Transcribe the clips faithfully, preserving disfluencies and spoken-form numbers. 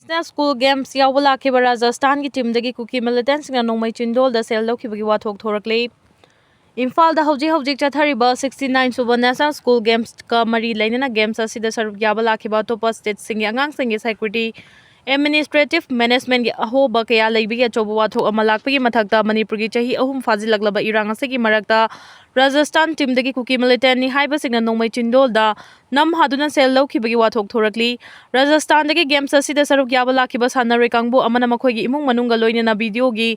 National School Games ꯌꯥꯎꯕ ꯂꯥꯛꯈꯤꯕ ꯔꯥꯖꯁꯊꯥꯟꯒꯤ ꯇꯤꯝꯗꯒꯤ ꯀꯨꯀꯤ ꯃꯤꯂꯤꯇꯦꯟꯁꯤꯡꯅ ꯅꯣꯡꯃꯩ ꯆꯤꯟꯗꯣꯜꯗ ꯁꯦꯜ ꯂꯧꯈꯤꯕꯒꯤ ꯋꯥꯊꯣꯛ ꯊꯣꯔꯛꯂꯦ꯫ ꯏꯝꯐꯥꯜꯗ ꯍꯧꯖꯤꯛ ꯍꯧꯖꯤꯛ ꯆꯠꯊꯔꯤꯕ sixty nine ꯁꯨꯕ National School Gamesꯀ ꯃꯔꯤ ꯂꯩꯅꯅ games ꯑꯁꯤꯗ ꯁꯔꯨꯛ ꯌꯥꯕ ꯂꯥꯛꯈꯤꯕ ꯑꯇꯣꯞꯄ stateꯁꯤꯡꯒꯤ ꯑꯉꯥꯡꯁꯤꯡꯒꯤ security, administrative managementꯀꯤ ꯑꯍꯣꯕ ꯀꯌꯥ ꯂꯩꯕꯒꯤ ꯑꯆꯧꯕ ꯋꯥꯊꯣꯛ ꯑꯃ ꯂꯥꯛꯄꯒꯤ ꯃꯊꯛꯇ ꯃꯅꯤꯄꯨꯔꯒꯤ ꯆꯍꯤ ꯑꯍꯨꯝ ꯐꯥꯖꯤꯜꯂꯛꯂꯕ ꯏꯔꯥꯡ ꯑꯁꯤꯒꯤ ꯃꯔꯛꯇ ꯔꯥꯖꯁꯊꯥꯟ ꯇꯤꯝꯗꯒꯤ ꯀꯨꯀꯤ ꯃꯤꯂꯤꯇꯦꯟꯅꯤ ꯍꯥꯏꯕꯁꯤꯡꯅ ꯅꯣꯡꯃꯩ ꯆꯤꯟꯗꯣꯜꯗ ꯅꯝ ꯍꯥꯗꯨꯅ ꯁꯦꯜ ꯂꯧꯈꯤꯕꯒꯤ ꯋꯥꯊꯣꯛ ꯊꯣꯔꯛꯂꯤ꯫ ꯔꯥꯖꯁꯊꯥꯟꯗꯒꯤ games ꯑꯁꯤꯗ ꯁꯔꯨꯛ ꯌꯥꯕ ꯂꯥꯛꯈꯤꯕ ꯁꯥꯟꯅꯔꯣꯏ ꯀꯥꯡꯕꯨ ꯑꯃꯅ ꯃꯈꯣꯏꯒꯤ ꯏꯃꯨꯡ ꯃꯅꯨꯡꯒ ꯂꯣꯏꯅꯅ videoꯒꯤ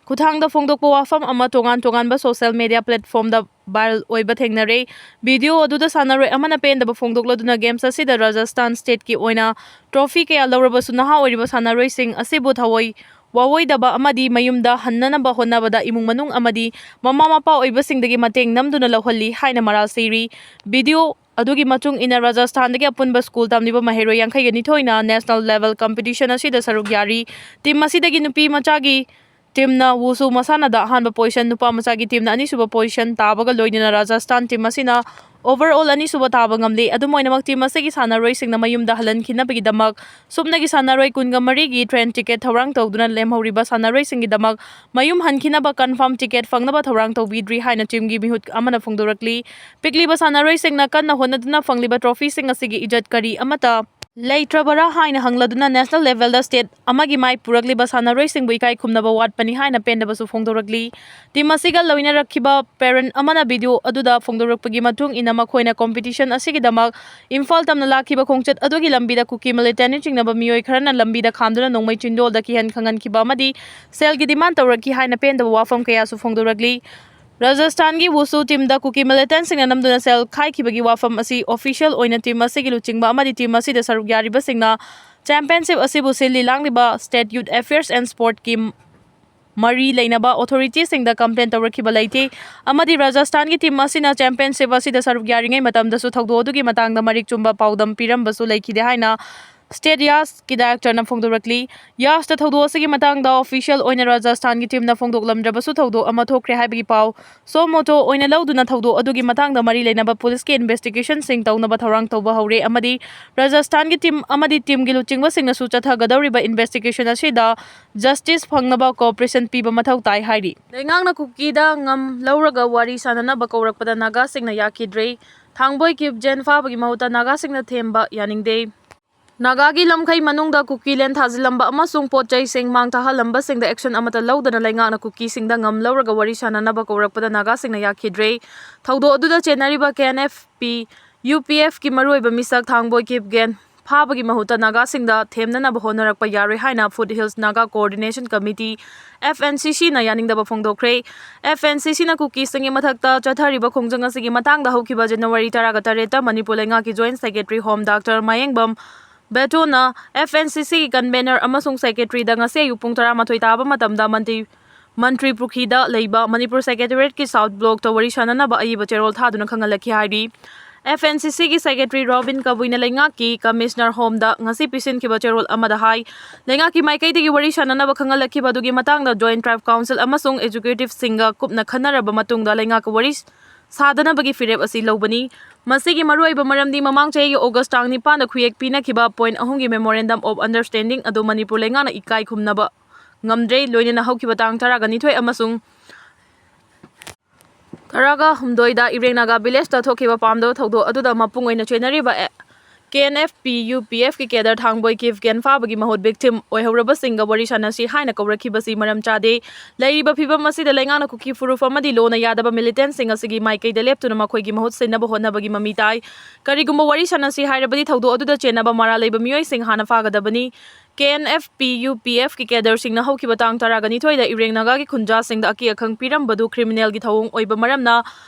ꯈꯨꯠꯊꯥꯡꯗ ꯐꯣꯡꯗꯣꯛꯄ ꯋꯥꯐꯝ ꯑꯃ ꯇꯣꯉꯥꯟ ꯇꯣꯉꯥꯟꯕ social media platformꯗ viral ꯑꯣꯏꯕ ꯊꯦꯡꯅꯔꯦ꯫ Video ꯑꯗꯨꯗ ꯁꯥꯟꯅꯔꯣꯏ ꯑꯃꯅ ꯄꯦꯟꯗꯕ ꯐꯣꯡꯗꯣꯛꯂꯗꯨꯅ games ꯑꯁꯤꯗ ꯔꯥꯖꯁꯊꯥꯟ stateꯀꯤ ꯑꯣꯏꯅ trophy ꯀꯌꯥ ꯂꯧꯔꯕꯁꯨ ꯅꯍꯥ ꯑꯣꯏꯔꯤꯕ ꯁꯥꯟꯅꯔꯣꯏꯁꯤꯡ ꯑꯁꯤꯕꯨ ꯊꯑꯣꯏ ꯋꯥꯑꯣꯏꯗꯕ ꯑꯃꯗꯤ ꯃꯌꯨꯝꯗ ꯍꯟꯅꯅꯕ ꯍꯣꯠꯅꯕꯗ ꯏꯃꯨꯡ ꯃꯅꯨꯡ ꯑꯃꯗꯤ ꯃꯃꯥ ꯃꯄꯥ ꯑꯣꯏꯕꯁꯤꯡꯗꯒꯤ ꯃꯇꯦꯡ ꯅꯝꯗꯨꯅ ꯂꯧꯍꯜꯂꯤ ꯍꯥꯏꯅ ꯃꯔꯥꯜ ꯁꯤꯔꯤ꯫ Video ꯑꯗꯨꯒꯤ ꯃꯇꯨꯡ ꯏꯟꯅ ꯔꯥꯖꯁꯊꯥꯟꯗꯒꯤ ꯑꯄꯨꯟꯕ school ꯇꯝꯂꯤꯕ ꯃꯍꯩꯔꯣꯏ ꯌꯥꯡꯈꯩꯒ ꯅꯤꯊꯣꯏꯅ national level competition ꯑꯁꯤꯗ ꯁꯔꯨꯛ ꯌꯥꯔꯤ꯫ Team ꯑꯁꯤꯗꯒꯤ ꯅꯨꯄꯤ ꯃꯆꯥꯒꯤ teamꯅ wushu ꯃꯁꯥꯟꯅꯗ ꯑꯍꯥꯟꯕ position, ꯅꯨꯄꯥ ꯃꯆꯥꯒꯤ teamꯅ ꯑꯅꯤꯁꯨꯕ position ꯇꯥꯕꯒ ꯂꯣꯏꯅꯅ ꯔꯥꯖꯁꯊꯥꯟ team ꯑꯁꯤꯅ overall ꯑꯅꯤꯁꯨꯕ ꯇꯥꯕ ꯉꯝꯂꯤ꯫ ꯑꯗꯨꯝ ꯑꯣꯏꯅꯃꯛ, team ꯑꯁꯤꯒꯤ ꯁꯥꯟꯅꯔꯣꯏꯁꯤꯡꯅ ꯃꯌꯨꯝꯗ ꯍꯜꯍꯟꯈꯤꯅꯕꯒꯤꯗꯃꯛ ꯁꯨꯞꯅꯒꯤ ꯁꯥꯟꯅꯔꯣꯏ ꯀꯨꯟꯒ ꯃꯔꯤꯒꯤ train ticket ꯊꯧꯔꯥꯡ ꯇꯧꯗꯨꯅ ꯂꯦꯝꯍꯧꯔꯤꯕ ꯁꯥꯟꯅꯔꯣꯏꯁꯤꯡꯒꯤꯗꯃꯛ ꯃꯌꯨꯝ ꯍꯟꯈꯤꯅꯕ confirm ticket ꯐꯪꯅꯕ ꯊꯧꯔꯥꯡ ꯇꯧꯕꯤꯗ꯭ꯔꯤ ꯍꯥꯏꯅ teamꯒꯤ ꯃꯤꯍꯨꯠ ꯑꯃꯅ ꯐꯣꯡꯗꯣꯔꯛꯂꯤ꯫ ꯄꯤꯛꯂꯤꯕ ꯁꯥꯟꯅꯔꯣꯏꯁꯤꯡꯅ ꯀꯟꯅ ꯍꯣꯠꯅꯗꯨꯅ ꯐꯪꯂꯤꯕ trophyꯁꯤꯡ ꯑꯁꯤꯒꯤ ꯏꯖꯠ ꯀꯔꯤ ꯑꯃꯠꯇ ꯂꯩꯇ꯭ꯔꯕꯔꯥ ꯍꯥꯏꯅ ꯍꯪꯂꯗꯨꯅ national levelꯗ state ꯑꯃꯒꯤ ꯃꯥꯏ ꯄꯨꯔꯛꯂꯤꯕ ꯁꯥꯟꯅꯔꯣꯏꯁꯤꯡꯕꯨ ꯏꯀꯥꯏ ꯈꯨꯝꯅꯕ ꯋꯥꯠꯄꯅꯤ ꯍꯥꯏꯅ ꯄꯦꯟꯗꯕꯁꯨ ꯐꯣꯡꯗꯣꯔꯛꯂꯤ꯫ Team ꯑꯁꯤꯒ ꯂꯣꯏꯅꯔꯛꯈꯤꯕ parent ꯑꯃꯅ video ꯑꯗꯨꯗ ꯐꯣꯡꯗꯣꯔꯛꯄꯒꯤ ꯃꯇꯨꯡ ꯏꯟꯅ ꯃꯈꯣꯏꯅ competition ꯑꯁꯤꯒꯤꯗꯃꯛ ꯏꯝꯐꯥꯜ ꯇꯝꯅ ꯂꯥꯛꯈꯤꯕ ꯈꯣꯡꯆꯠ ꯑꯗꯨꯒꯤ ꯂꯝꯕꯤꯗ ꯀꯨꯀꯤ ꯃꯤꯂꯤꯇꯦꯟꯅ ꯆꯤꯡꯅꯕ ꯃꯤꯑꯣꯏ ꯈꯔꯅ ꯂꯝꯕꯤꯗ ꯈꯥꯝꯗꯨꯅ ꯅꯣꯡꯃꯩ ꯆꯤꯟꯗꯣꯜꯗ ꯀꯤꯍꯟ ꯈꯪꯍꯟꯈꯤꯕ ꯑꯃꯗꯤ ꯁꯦꯜꯒꯤ demand ꯇꯧꯔꯛꯈꯤ ꯍꯥꯏꯅ ꯄꯦꯟꯗꯕ ꯋꯥꯐꯝ ꯀꯌꯥꯁꯨ ꯐꯣꯡꯗꯣꯔꯛꯂꯤ꯫ ꯔꯥꯖꯁꯊꯥꯟꯒꯤ wushu teamꯗ ꯀꯨꯀꯤ ꯃꯤꯂꯤꯇꯦꯟꯁꯤꯡꯅ ꯅꯝꯗꯨꯅ ꯁꯦꯜ ꯈꯥꯏꯈꯤꯕꯒꯤ ꯋꯥꯐꯝ ꯑꯁꯤ official ꯑꯣꯏꯅ team ꯑꯁꯤꯒꯤ ꯂꯨꯆꯤꯡꯕ ꯑꯃꯗꯤ team ꯑꯁꯤꯗ ꯁꯔꯨꯛ ꯌꯥꯔꯤꯕꯁꯤꯡꯅ championship ꯑꯁꯤꯕꯨ ꯁꯤꯜꯂꯤ ꯂꯥꯡꯂꯤꯕ State Youth Affairs and Sportꯀꯤ ꯃꯔꯤ ꯂꯩꯅꯕ authorityꯁꯤꯡꯗ complain ꯇꯧꯔꯛꯈꯤꯕ ꯂꯩꯇꯦ ꯑꯃꯗꯤ ꯔꯥꯖꯁꯊꯥꯟꯒꯤ team ꯑꯁꯤꯅ championship ꯑꯁꯤꯗ ꯁꯔꯨꯛ ꯌꯥꯔꯤꯉꯩ ꯃꯇꯝꯗꯁꯨ ꯊꯧꯗꯣꯛ ꯑꯗꯨꯒꯤ ꯃꯇꯥꯡꯗ ꯃꯔꯤꯛ ꯆꯨꯝꯕ ꯄꯥꯎꯗꯝ ꯄꯤꯔꯝꯕꯁꯨ ꯂꯩꯈꯤꯗꯦ ꯍꯥꯏꯅ ꯁ꯭ꯇꯦꯠ ꯌꯥꯁꯀꯤ ꯗꯥꯏꯔꯦꯛꯇꯔꯅ ꯐꯣꯡꯗꯣꯔꯛꯂꯤ꯫ ꯌꯥꯁꯇ ꯊꯧꯗꯣꯛ ꯑꯁꯤꯒꯤ ꯃꯇꯥꯡꯗ ꯑꯣꯐꯤꯁꯤꯌꯦꯜ ꯑꯣꯏꯅ ꯔꯥꯖꯁꯊꯥꯟꯒꯤ ꯇꯤꯝꯅ ꯐꯣꯡꯗꯣꯛꯂꯝꯗ꯭ꯔꯕꯁꯨ ꯊꯧꯗꯣꯛ ꯑꯃ ꯊꯣꯛꯈ꯭ꯔꯦ ꯍꯥꯏꯕꯒꯤ ꯄꯥꯎ ꯁꯣ ꯃꯣꯇꯣ ꯑꯣꯏꯅ ꯂꯧꯗꯨꯅ ꯊꯧꯗꯣꯛ ꯑꯗꯨꯒꯤ ꯃꯇꯥꯡꯗ ꯃꯔꯤ ꯂꯩꯅꯕ ꯄꯨꯂꯤꯁꯀꯤ ꯏꯟꯚꯦꯁꯇꯤꯒꯦꯁꯟꯁꯤꯡ ꯇꯧꯅꯕ ꯊꯧꯔꯥꯡ ꯇꯧꯕ ꯍꯧꯔꯦ ꯑꯃꯗꯤ ꯔꯥꯖꯁꯊꯥꯟꯒꯤ ꯇꯤꯝ ꯑꯃꯗꯤ ꯇꯤꯝꯒꯤ ꯂꯨꯆꯤꯡꯕꯁꯤꯡꯅꯁꯨ ꯆꯠꯊꯒꯗꯧꯔꯤꯕ ꯏꯟꯚꯦꯁꯇꯤꯒꯦꯁꯟ ꯑꯁꯤꯗ ꯖꯁꯇꯤꯁ ꯐꯪꯅꯕ ꯀꯣꯑꯣꯄꯔꯦꯁꯟ ꯄꯤꯕ ꯃꯊꯧ ꯇꯥꯏ ꯍꯥꯏꯔꯤ꯫ ꯂꯩꯉꯥꯛꯅ ꯀꯨꯀꯤꯗ ꯉꯝ ꯂꯧꯔꯒ ꯋꯥꯔꯤ ꯁꯥꯅꯅꯕ ꯀꯧꯔꯛꯄꯗ ꯅꯥꯒꯥꯁꯤꯡꯅ ꯌꯥꯈꯤꯗ꯭ꯔꯦ꯫ ꯊꯥꯡꯕꯣꯏ ꯀꯤꯞ ꯖꯦꯟ ꯐꯥꯕꯒꯤ ꯃꯍꯨꯠꯇ ꯅꯥꯒꯥꯁꯤꯡꯅ ꯊꯦꯝꯕ ꯌꯥꯅꯤꯡꯗꯦ꯫ ꯅꯥꯒꯥꯒꯤ ꯂꯝꯈꯩ ꯃꯅꯨꯡꯗ ꯀꯨꯀꯤꯂꯦꯟ ꯊꯥꯖꯤꯜꯂꯝꯕ ꯑꯃꯁꯨꯡ ꯄꯣꯠ ꯆꯩꯁꯤꯡ ꯃꯥꯡ ꯊꯥꯍꯜꯂꯝꯕꯁꯤꯡꯗ ꯑꯦꯛꯁꯟ ꯑꯃꯠꯇ ꯂꯧꯗꯅ ꯂꯩꯉꯥꯛꯅ ꯀꯨꯀꯤꯁꯤꯡꯗ ꯉꯝ ꯂꯧꯔꯒ ꯋꯥꯔꯤ ꯁꯥꯅꯅꯕ ꯀꯧꯔꯛꯄꯗ ꯅꯥꯒꯥꯁꯤꯡꯅ ꯌꯥꯈꯤꯗ꯭ꯔꯦ꯫ ꯊꯧꯗꯣꯛ ꯑꯗꯨꯗ ꯆꯦꯟꯅꯔꯤꯕ ꯀꯦ N F P, U P ꯑꯦꯐꯀꯤ ꯃꯔꯨꯑꯣꯏꯕ ꯃꯤꯁꯛ ꯊꯥꯡꯕꯣꯏ ꯀꯤꯞ ꯖꯦꯟ ꯐꯥꯕꯒꯤ ꯃꯍꯨꯠꯇ ꯅꯥꯒꯥꯁꯤꯡꯗ ꯊꯦꯝꯅꯅꯕ ꯍꯣꯠꯅꯔꯛꯄ ꯌꯥꯔꯣꯏ ꯍꯥꯏꯅ foothills Naga coordination committee, F N C ꯁꯤꯅ ꯌꯥꯅꯤꯡꯗꯕ ꯐꯣꯡꯗꯣꯛꯈ꯭ꯔꯦ꯫ ꯑꯦꯐ ꯑꯦꯟ ꯁꯤ ꯁꯤꯅ ꯀꯨꯀꯤꯁꯤꯡꯒꯤ ꯃꯊꯛꯇ ꯆꯠꯊꯔꯤꯕ ꯈꯣꯡꯖꯪ ꯑꯁꯤꯒꯤ ꯃꯇꯥꯡꯗ ꯍꯧꯈꯤꯕ ꯖꯅꯋꯥꯔꯤ ꯇꯔꯥꯒ ꯇꯔꯦꯠꯇ ꯃꯅꯤꯄꯨꯔ ꯂꯩꯉꯥꯛꯀꯤ ꯖꯣꯏꯟꯠ ꯁꯦꯀ꯭ꯔꯦꯇꯔꯤ ꯍꯣꯝ ꯗꯥꯛꯇꯔ ꯃꯥꯌꯦꯡꯕꯝ ꯕꯦꯇꯣꯅ ꯑꯦꯐ ꯑꯦꯟ ꯁꯤ ꯁꯤꯒꯤ ꯀꯟꯚꯦꯅꯔ ꯑꯃꯁꯨꯡ ꯁꯦꯀ꯭ꯔꯦꯇꯔꯤꯗ ꯉꯁꯤ ꯑꯌꯨꯛ ꯄꯨꯡ ꯇꯔꯥꯃꯥꯊꯣꯏ ꯇꯥꯕ ꯃꯇꯝꯗ ꯃꯟꯇ꯭ꯔꯤ, ꯃꯟꯇ꯭ꯔꯤ ꯄꯨꯈ꯭ꯔꯤꯗ ꯂꯩꯕ ꯃꯅꯤꯄꯨꯔ ꯁꯦꯀ꯭ꯔꯦꯇꯔꯤꯌꯦꯠꯀꯤ ꯁꯥꯎꯠ ꯕ꯭ꯂꯣꯛꯇ ꯋꯥꯔꯤ ꯁꯥꯅꯅꯕ ꯑꯏꯕ ꯆꯦꯔꯣꯜ ꯊꯥꯗꯨꯅ ꯈꯪꯍꯜꯂꯛꯈꯤ ꯍꯥꯏꯔꯤ꯫ ꯑꯦꯐ ꯑꯦꯟ ꯁꯤ ꯁꯤꯒꯤ ꯁꯦꯀ꯭ꯔꯦꯇꯔꯤ ꯔꯣꯕꯤꯟ ꯀꯕꯨꯏꯅ ꯂꯩꯉꯥꯛꯀꯤ ꯀꯃꯤꯁꯅꯔ ꯍꯣꯝꯗ ꯉꯁꯤ ꯄꯤꯁꯤꯟꯈꯤꯕ ꯆꯦꯔꯣꯜ ꯑꯃꯗ ꯍꯥꯏ, ꯂꯩꯉꯥꯛꯀꯤ ꯃꯥꯏꯀꯩꯗꯒꯤ ꯋꯥꯔꯤ ꯁꯥꯅꯅꯕ ꯈꯪꯍꯜꯂꯛꯈꯤꯕ ꯑꯗꯨꯒꯤ ꯃꯇꯥꯡꯗ ꯖꯣꯏꯟꯠ ꯇ꯭ꯔꯥꯏꯕ ꯀꯥꯎꯟꯁꯤꯜ ꯑꯃꯁꯨꯡ ꯑꯦꯛꯖꯤꯀ꯭ꯌꯨꯇꯤꯚꯁꯤꯡꯒ ꯀꯨꯞꯅ ꯈꯟꯅꯔꯕ ꯃꯇꯨꯡꯗ ꯂꯩꯉꯥꯛꯀ ꯋꯥꯔꯤ ꯁꯥꯗꯅꯕꯒꯤ ꯐꯤꯔꯦꯞ ꯑꯁꯤ ꯂꯧꯕꯅꯤ꯫ ꯃꯁꯤꯒꯤ ꯃꯔꯨꯑꯣꯏꯕ ꯃꯔꯝꯗꯤ ꯃꯃꯥꯡ ꯆꯍꯤꯒꯤ ꯑꯣꯒꯁ ꯇꯥꯡ ꯅꯤꯄꯥꯟꯗ ꯈꯨꯌꯦꯛ ꯄꯤꯅꯈꯤꯕ ꯄꯣꯏꯟꯠ ꯑꯍꯨꯝꯒꯤ Memorandum of Understanding ꯑꯗꯨ ꯃꯅꯤꯄꯨꯔ ꯂꯩꯉꯥꯛꯅ ꯏꯀꯥꯏ ꯈꯨꯝꯅꯕ ꯉꯝꯗ꯭ꯔꯦ, ꯂꯣꯏꯅꯅ ꯍꯧꯈꯤꯕ ꯇꯥꯡ ꯇꯔꯥꯒ ꯅꯤꯊꯣꯏ ꯑꯃꯁꯨꯡ ꯇꯔꯥꯒ ꯍꯨꯝꯗꯣꯏꯗ ꯏꯔꯦꯡ ꯅꯥꯒꯥ ꯚꯤꯂꯦꯖꯇ ꯊꯣꯛꯈꯤꯕ ꯄꯥꯝꯗꯕ ꯊꯧꯗꯣꯛ ꯑꯗꯨꯗ ꯃꯄꯨꯡ ꯑꯣꯏꯅ ꯆꯦꯟꯅꯔꯤꯕ A-, K N F P U P ꯑꯦꯐꯀꯤ ꯀꯦꯗꯔ ꯊꯥꯡꯕꯣꯏ ꯀꯤꯞ ꯖꯦꯟ ꯐꯥꯕꯒꯤ ꯃꯍꯨꯠ ꯚꯤꯛꯇꯤꯝ ꯑꯣꯏꯍꯧꯔꯕꯁꯤꯡꯒ ꯋꯥꯔꯤ ꯁꯥꯅꯁꯤ ꯍꯥꯏꯅ ꯀꯧꯔꯛꯈꯤꯕꯁꯤ ꯃꯔꯝ ꯆꯥꯗꯦ꯫ ꯂꯩꯔꯤꯕ ꯐꯤꯚꯝ ꯑꯁꯤꯗ ꯂꯩꯉꯥꯛꯅ ꯀꯨꯀꯤ ꯐꯨꯔꯨꯞ ꯑꯃꯗꯤ ꯂꯣꯅ ꯌꯥꯗꯕ ꯃꯤꯂꯤꯇꯦꯟꯠꯁꯤꯡ ꯑꯁꯤꯒꯤ ꯃꯥꯏꯀꯩꯗ ꯂꯦꯞꯇꯨꯅ ꯃꯈꯣꯏꯒꯤ ꯃꯍꯨꯠ ꯁꯤꯟꯅꯕ ꯍꯣꯠꯅꯕꯒꯤ ꯃꯃꯤ ꯇꯥꯏ꯫ ꯀꯔꯤꯒꯨꯝꯕ ꯋꯥꯔꯤ ꯁꯥꯅꯁꯤ ꯍꯥꯏꯔꯕꯗꯤ ꯊꯧꯗꯣꯛ ꯑꯗꯨꯗ ꯆꯦꯟꯅꯕ ꯃꯔꯥꯜ ꯂꯩꯕ ꯃꯤꯑꯣꯏꯁꯤꯡ ꯍꯥꯟꯅ ꯐꯥꯒꯗꯕꯅꯤ꯫ ꯀꯦ N F P U P ꯑꯦꯐꯀꯤ ꯀꯦꯗꯔꯁꯤꯡꯅ ꯍꯧꯈꯤꯕ ꯇꯥꯡ ꯇꯔꯥꯒ ꯅꯤꯊꯣꯏꯗ ꯏꯔꯦꯡ ꯅꯥꯒꯥꯒꯤ ꯈꯨꯟꯖꯥꯁꯤꯡꯗ ꯑꯀꯤ ꯑꯈꯪ ꯄꯤꯔꯝꯕꯗꯨ ꯀ꯭ꯔꯤꯃꯤꯅꯦꯜꯒꯤ ꯊꯧꯑꯣꯡ ꯑꯣꯏꯕ ꯃꯔꯝꯅ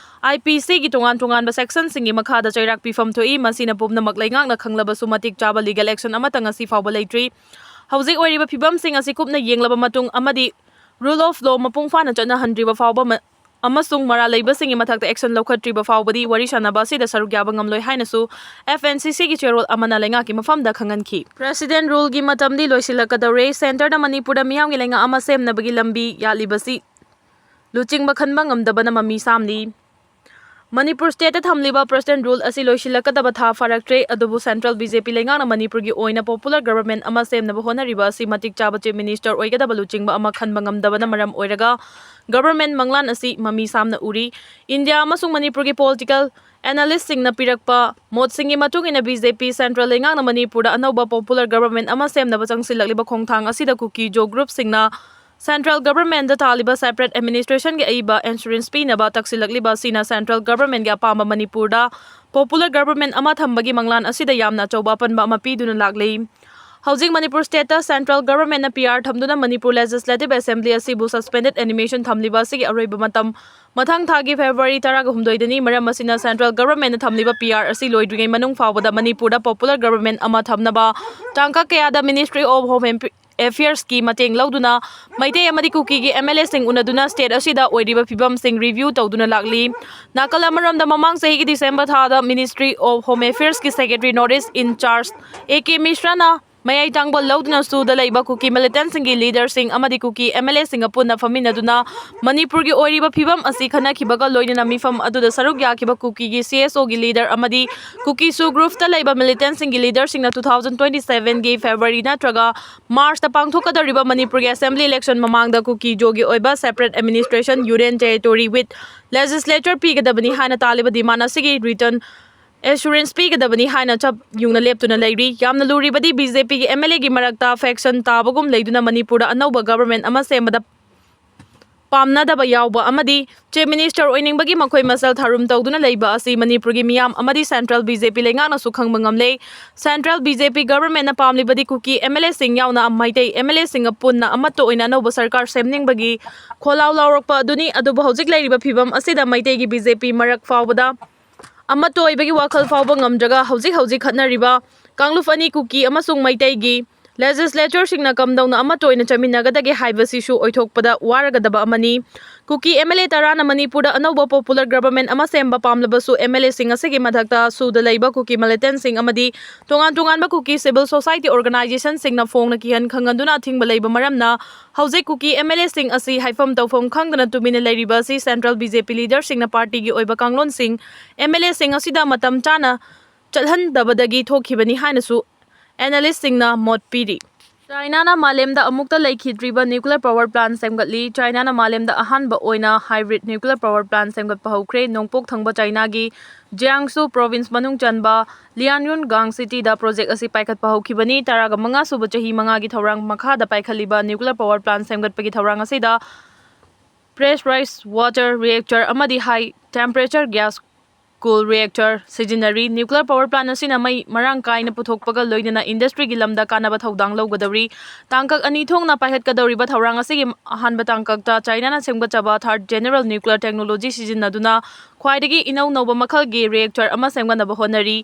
ꯑꯥꯏ ꯄꯤ ꯁꯤꯒꯤ ꯇꯣꯉꯥꯟ ꯇꯣꯉꯥꯟꯕ ꯁꯦꯛꯁꯟꯁꯤꯡꯒꯤ ꯃꯈꯥꯗ ꯆꯩꯔꯥꯛ ꯄꯤꯐꯝ ꯊꯣꯛꯏ꯫ ꯃꯁꯤꯅ ꯄꯨꯝꯅꯃꯛ ꯂꯩꯉꯥꯛꯅ ꯈꯪꯂꯕꯁꯨ ꯃꯇꯤꯛ ꯆꯥꯕ ꯂꯤꯒꯦꯜ ꯑꯦꯛꯁꯟ ꯑꯃꯠꯇ ꯉꯁꯤ ꯐꯥꯎꯕ ꯂꯩꯇ꯭ꯔꯤ꯫ ꯍꯧꯖꯤꯛ ꯑꯣꯏꯔꯤꯕ ꯐꯤꯚꯝꯁꯤꯡ ꯑꯁꯤ ꯀꯨꯞꯅ ꯌꯦꯡꯂꯕ ꯃꯇꯨꯡ ꯑꯃꯗꯤ ꯔꯨꯜ ꯑꯣꯐ ꯂꯣ ꯃꯄꯨꯡ ꯐꯥꯅ ꯆꯠꯅꯍꯟꯗ꯭ꯔꯤꯕ ꯐꯥꯎꯕ ꯃ-, ꯑꯃꯁꯨꯡ ꯃꯔꯥꯜ ꯂꯩꯕꯁꯤꯡꯒꯤ ꯃꯊꯛꯇ action ꯂꯧꯈꯠꯇ꯭ꯔꯤꯕ ꯐꯥꯎꯕꯗꯤ ꯋꯥꯔꯤ ꯁꯥꯟꯅꯕ ꯑꯁꯤꯗ ꯁꯔꯨꯛ ꯌꯥꯕ ꯉꯝꯂꯣꯏ ꯍꯥꯏꯅꯁꯨ F N C C ꯒꯤ ꯆꯦꯔꯣꯜ ꯑꯃꯅ ꯂꯩꯉꯥꯛꯀꯤ ꯃꯐꯝꯗ ꯈꯪꯍꯟꯈꯤ꯫ President ruleꯒꯤ ꯃꯇꯝꯗꯤ ꯂꯣꯏꯁꯤꯜꯂꯛꯀꯗꯧꯔꯦ꯫ Centreꯗ ꯃꯅꯤꯄꯨꯔꯗ ꯃꯤꯌꯥꯝꯒꯤ ꯂꯩꯉꯥꯛ ꯑꯃ ꯁꯦꯝꯅꯕꯒꯤ ꯂꯝꯕꯤ ꯌꯥꯠꯂꯤꯕꯁꯤ ꯂꯨꯆꯤꯡꯕ ꯈꯟꯕ ꯉꯝꯗꯕꯅ ꯃꯃꯤ ꯁꯥꯝꯂꯤ꯫ ꯃꯅꯤꯄꯨꯔ stateꯇ ꯊꯝꯂꯤꯕ President rule ꯑꯁꯤ ꯂꯣꯏꯁꯤꯜꯂꯛꯀꯗꯕ ꯊꯥ ꯐꯥꯔꯛꯇ꯭ꯔꯦ, ꯑꯗꯨꯕꯨ Central B J P ꯂꯩꯉꯥꯛꯅ ꯃꯅꯤꯄꯨꯔꯒꯤ ꯑꯣꯏꯅ popular government ꯑꯃ ꯁꯦꯝꯅꯕ ꯍꯣꯠꯅꯔꯤꯕ ꯑꯁꯤ ꯃꯇꯤꯛ ꯆꯥꯕ Chief Minister ꯑꯣꯏꯒꯗꯕ ꯂꯨꯆꯤꯡꯕ ꯑꯃ ꯈꯟꯕ ꯉꯝꯗꯕꯅ ꯃꯔꯝ ꯑꯣꯏꯔꯒ government ꯃꯪꯂꯥꯟ ꯑꯁꯤ ꯃꯃꯤ ꯁꯥꯝꯅ ꯎꯔꯤ꯫ ꯏꯟꯗꯤꯌꯥ ꯑꯃꯁꯨꯡ ꯃꯅꯤꯄꯨꯔꯒꯤ political analystꯁꯤꯡꯅ ꯄꯤꯔꯛꯄ ꯃꯣꯠꯁꯤꯡꯒꯤ ꯃꯇꯨꯡ ꯏꯟꯅ B J P Central ꯂꯩꯉꯥꯛꯅ ꯃꯅꯤꯄꯨꯔꯗ ꯑꯅꯧꯕ popular government ꯑꯃ ꯁꯦꯝꯅꯕ ꯆꯪꯁꯤꯜꯂꯛꯂꯤꯕ ꯈꯣꯡꯊꯥꯡ ꯑꯁꯤꯗ ꯀꯨꯀꯤ ꯖꯣ groupꯁꯤꯡꯅ Central governmentꯗ ꯇꯥꯜꯂꯤꯕ separate administrationꯒꯤ ꯑꯏꯕ assurance ꯄꯤꯅꯕ ꯇꯛꯁꯤꯜꯂꯛꯂꯤꯕ ꯑꯁꯤꯅ Central governmentꯒꯤ ꯑꯄꯥꯝꯕ ꯃꯅꯤꯄꯨꯔꯗ popular government ꯑꯃ ꯊꯝꯕꯒꯤ ꯃꯪꯂꯥꯟ ꯑꯁꯤꯗ ꯌꯥꯝꯅ ꯑꯆꯧꯕ ꯑꯄꯟꯕ ꯑꯃ ꯄꯤꯗꯨꯅ ꯂꯥꯛꯂꯤ꯫ ꯍꯧꯖꯤꯛ ꯃꯅꯤꯄꯨꯔ stateꯇ Central governmentꯅ P R ꯊꯝꯗꯨꯅ ꯃꯅꯤꯄꯨꯔ Legislative Assembly ꯑꯁꯤꯕꯨ suspended animation ꯊꯝꯂꯤꯕ ꯑꯁꯤꯒꯤ ꯑꯔꯣꯏꯕ ꯃꯇꯝ ꯃꯊꯪ ꯊꯥꯒꯤ February ꯇꯔꯥꯒ ꯍꯨꯝꯗꯣꯏꯗꯅꯤ꯫ ꯃꯔꯝ ꯑꯁꯤꯅ Central governmentꯅ ꯊꯝꯂꯤꯕ P R ꯑꯁꯤ ꯂꯣꯏꯗ꯭ꯔꯤꯉꯩ ꯃꯅꯨꯡ ꯐꯥꯎꯕꯗ ꯃꯅꯤꯄꯨꯔꯗ popular government ꯑꯃ ꯊꯝꯅꯕ ꯇꯥꯡꯀꯛ ꯀꯌꯥꯗ Ministry of Home Affairsꯀꯤ ꯃꯇꯦꯡ ꯂꯧꯗꯨꯅ ꯃꯩꯇꯩ ꯑꯃꯗꯤ ꯀꯨꯀꯤꯒꯤ M L Aꯁꯤꯡ ꯎꯅꯗꯨꯅ state ꯑꯁꯤꯗ ꯑꯣꯏꯔꯤꯕ ꯐꯤꯕꯝꯁꯤꯡ review ꯇꯧꯗꯨꯅ ꯂꯥꯛꯂꯤ꯫ ꯅꯥꯀꯜ ꯑꯃꯔꯣꯝꯗ, ꯃꯃꯥꯡ ꯆꯍꯤꯒꯤ December ꯊꯥꯗ Ministry of Home Affairsꯀꯤ secretary, North East in charge A K Mishraꯅ ꯃꯌꯥꯏ ꯇꯥꯡꯕ ꯂꯧꯗꯨꯅ ꯁꯨꯗ ꯂꯩꯕ ꯀꯨꯀꯤ militantꯁꯤꯡꯒꯤ leaderꯁꯤꯡ ꯑꯃꯗꯤ ꯀꯨꯀꯤ M L Aꯁꯤꯡꯒ ꯄꯨꯟꯅ ꯐꯝꯃꯤꯟꯅꯗꯨꯅ ꯃꯅꯤꯄꯨꯔꯒꯤ ꯑꯣꯏꯔꯤꯕ ꯐꯤꯕꯝ ꯑꯁꯤ ꯈꯟꯅꯈꯤꯕꯒ ꯂꯣꯏꯅꯅ ꯃꯤꯐꯝ ꯑꯗꯨꯗ ꯁꯔꯨꯛ ꯌꯥꯈꯤꯕ ꯀꯨꯀꯤꯒꯤ C S Oꯒꯤ leader ꯑꯃꯗꯤ ꯀꯨꯀꯤ ꯁꯨ groupꯇ ꯂꯩꯕ militantꯁꯤꯡꯒꯤ leaderꯁꯤꯡꯅ two thousand twenty sevenꯒꯤ February ꯅꯠꯇ꯭ꯔꯒ Marchꯇ ꯄꯥꯡꯊꯣꯛꯀꯗꯧꯔꯤꯕ ꯃꯅꯤꯄꯨꯔꯒꯤ Assembly election ꯃꯃꯥꯡꯗ ꯀꯨꯀꯤ ꯖꯣꯒꯤ ꯑꯣꯏꯕ separate administration, Union Territory with legislature ꯄꯤꯒꯗꯕꯅꯤ ꯍꯥꯏꯅ ꯇꯥꯜꯂꯤꯕ demand ꯑꯁꯤꯒꯤ written assurance ꯄꯤꯒꯗꯕꯅꯤ ꯍꯥꯏꯅ ꯆꯞ ꯌꯨꯡꯅ ꯂꯦꯞꯇꯨꯅ ꯂꯩꯔꯤ꯫ ꯌꯥꯝꯅ ꯂꯨꯔꯤꯕꯗꯤ B J Pꯒꯤ M L Aꯒꯤ ꯃꯔꯛꯇ faction ꯇꯥꯕꯒꯨꯝ ꯂꯩꯗꯨꯅ ꯃꯅꯤꯄꯨꯔꯗ ꯑꯅꯧꯕ government ꯑꯃ ꯁꯦꯝꯕꯗ ꯄꯥꯝꯅꯗꯕ ꯌꯥꯎꯕ ꯑꯃꯗꯤ Chief Minister ꯑꯣꯏꯅꯤꯡꯕꯒꯤ ꯃꯈꯣꯏ ꯃꯁꯦꯜ ꯊꯥꯔꯨꯝ ꯇꯧꯗꯨꯅ ꯂꯩꯕ ꯑꯁꯤ ꯃꯅꯤꯄꯨꯔꯒꯤ ꯃꯤꯌꯥꯝ ꯑꯃꯗꯤ Central B J P ꯂꯩꯉꯥꯛꯅꯁꯨ ꯈꯪꯕ ꯉꯝꯂꯦ꯫ Central B J P governmentꯅ ꯄꯥꯝꯂꯤꯕꯗꯤ ꯀꯨꯀꯤ M L Aꯁꯤꯡ ꯌꯥꯎꯅ ꯃꯩꯇꯩ M L Aꯁꯤꯡꯒ ꯄꯨꯟꯅ ꯑꯃꯠꯇ ꯑꯣꯏꯅ ꯑꯅꯧꯕ ꯁꯔꯀꯥꯔ ꯁꯦꯝꯅꯤꯡꯕꯒꯤ ꯈꯣꯜꯂꯥꯎ ꯂꯥꯎꯔꯛꯄ ꯑꯗꯨꯅꯤ꯫ ꯑꯗꯨꯕꯨ ꯍꯧꯖꯤꯛ ꯂꯩꯔꯤꯕ ꯐꯤꯕꯝ ꯑꯁꯤꯗ ꯃꯩꯇꯩꯒꯤ B J P ꯃꯔꯛ ꯐꯥꯎꯕꯗ ꯑꯃꯠꯇ ꯑꯣꯏꯕꯒꯤ ꯋꯥꯈꯜ ꯐꯥꯎꯕ ꯉꯝꯗ꯭ꯔꯒ ꯍꯧꯖꯤꯛ ꯍꯧꯖꯤꯛ ꯈꯠꯅꯔꯤꯕ ꯀꯥꯡꯂꯨꯞ ꯑꯅꯤ, ꯀꯨꯀꯤ ꯑꯃꯁꯨꯡ ꯃꯩꯇꯩꯒꯤ ꯂꯦꯖꯤꯁꯂꯦꯆꯔꯁꯤꯡꯅ ꯀꯝꯗꯧꯅ ꯑꯃꯠꯇ ꯑꯣꯏꯅ ꯆꯠꯃꯤꯟꯅꯒꯗꯒꯦ ꯍꯥꯏꯕꯁꯤꯁꯨ ꯑꯣꯏꯊꯣꯛꯄꯗ ꯋꯥꯔꯒꯗꯕ ꯑꯃꯅꯤ꯫ ꯀꯨꯀꯤ MLA ꯇꯔꯥꯅ ꯃꯅꯤꯄꯨꯔꯗ ꯑꯅꯧꯕ popular government ꯑꯃ ꯁꯦꯝꯕ ꯄꯥꯝꯂꯕꯁꯨ, MLAꯁꯤꯡ ꯑꯁꯤꯒꯤ ꯃꯊꯛꯇ ꯁꯨꯗ ꯂꯩꯕ ꯀꯨꯀꯤ militantꯁꯤꯡ ꯑꯃꯗꯤ ꯇꯣꯉꯥꯟ ꯇꯣꯉꯥꯟꯕ ꯀꯨꯀꯤ civil society organizationꯁꯤꯡꯅ ꯐꯣꯡꯅ ꯀꯤꯍꯟ ꯈꯪꯍꯟꯗꯨꯅ ꯑꯊꯤꯡꯕ ꯂꯩꯕ ꯃꯔꯝꯅ, ꯍꯧꯖꯤꯛ ꯀꯨꯀꯤ MLAꯁꯤꯡ ꯑꯁꯤ ꯍꯥꯏꯐꯝ ꯇꯧꯐꯝ ꯈꯪꯗꯅ ꯇꯨꯃꯤꯟꯅ ꯂꯩꯔꯤꯕ ꯑꯁꯤ central BJP leaderꯁꯤꯡꯅ partyꯒꯤ ꯑꯣꯏꯕ ꯀꯥꯡꯂꯣꯟꯁꯤꯡ MLAꯁꯤꯡ ꯑꯁꯤꯗ ꯃꯇꯝ ꯆꯥꯅ ꯆꯠꯍꯟꯗꯕꯗꯒꯤ ꯊꯣꯛꯈꯤꯕꯅꯤ ꯍꯥꯏꯅꯁꯨ analystꯁꯤꯡꯅ ꯃꯣꯠ ꯄꯤꯔꯤ꯫ ꯆꯥꯏꯅꯥꯅ ꯃꯥꯂꯦꯝꯗ ꯑꯃꯨꯛꯇ ꯂꯩꯈꯤꯗ꯭ꯔꯤꯕ nuclear power plant ꯁꯦꯝꯒꯠꯂꯤ꯫ ꯆꯥꯏꯅꯥꯅ ꯃꯥꯂꯦꯝꯗ ꯑꯍꯥꯟꯕ ꯑꯣꯏꯅ hybrid nuclear power plant ꯁꯦꯝꯒꯠꯄ ꯍꯧꯈ꯭ꯔꯦ꯫ ꯅꯣꯡꯄꯣꯛ ꯊꯪꯕ ꯆꯥꯏꯅꯥꯒꯤ Jiangsu province ꯃꯅꯨꯡ ꯆꯟꯕ Lianyungang cityꯗ project ꯑꯁꯤ ꯄꯥꯏꯈꯠꯄ ꯍꯧꯈꯤꯕꯅꯤ꯫ ꯇꯔꯥꯒ ꯃꯉꯥ ꯁꯨꯕ ꯆꯍꯤ ꯃꯉꯥꯒꯤ ꯊꯧꯔꯥꯡ ꯃꯈꯥꯗ ꯄꯥꯏꯈꯠꯂꯤꯕ nuclear power plant ꯁꯦꯝꯒꯠꯄꯒꯤ ꯊꯧꯔꯥꯡ ꯑꯁꯤꯗ pressurized water reactor ꯑꯃꯗꯤ high temperature gas cool reactor ꯁꯤꯖꯤꯟꯅꯔꯤ꯫ Nuclear power plant ꯑꯁꯤꯅ ꯃꯩ ꯃꯔꯥꯡ ꯀꯥꯏꯅ ꯄꯨꯊꯣꯛꯄꯒ ꯂꯣꯏꯅꯅ industryꯒꯤ ꯂꯝꯗ ꯀꯥꯟꯅꯕ ꯊꯧꯗꯥꯡ ꯂꯧꯒꯗꯧꯔꯤ꯫ ꯇꯥꯡꯀꯛ ꯑꯅꯤ ꯊꯣꯛꯅ ꯄꯥꯏꯈꯠꯀꯗꯧꯔꯤꯕ ꯊꯧꯔꯥꯡ ꯑꯁꯤꯒꯤ ꯑꯍꯥꯟꯕ ꯇꯥꯡꯀꯛꯇ ꯆꯥꯏꯅꯥꯅ ꯁꯦꯝꯒꯠꯆꯕ third general nuclear technology ꯁꯤꯖꯤꯟꯅꯗꯨꯅ ꯈ꯭ꯋꯥꯏꯗꯒꯤ ꯏꯅꯧ ꯅꯧꯕ ꯃꯈꯜꯒꯤ reactor ꯑꯃ ꯁꯦꯝꯒꯠꯅꯕ ꯍꯣꯠꯅꯔꯤ꯫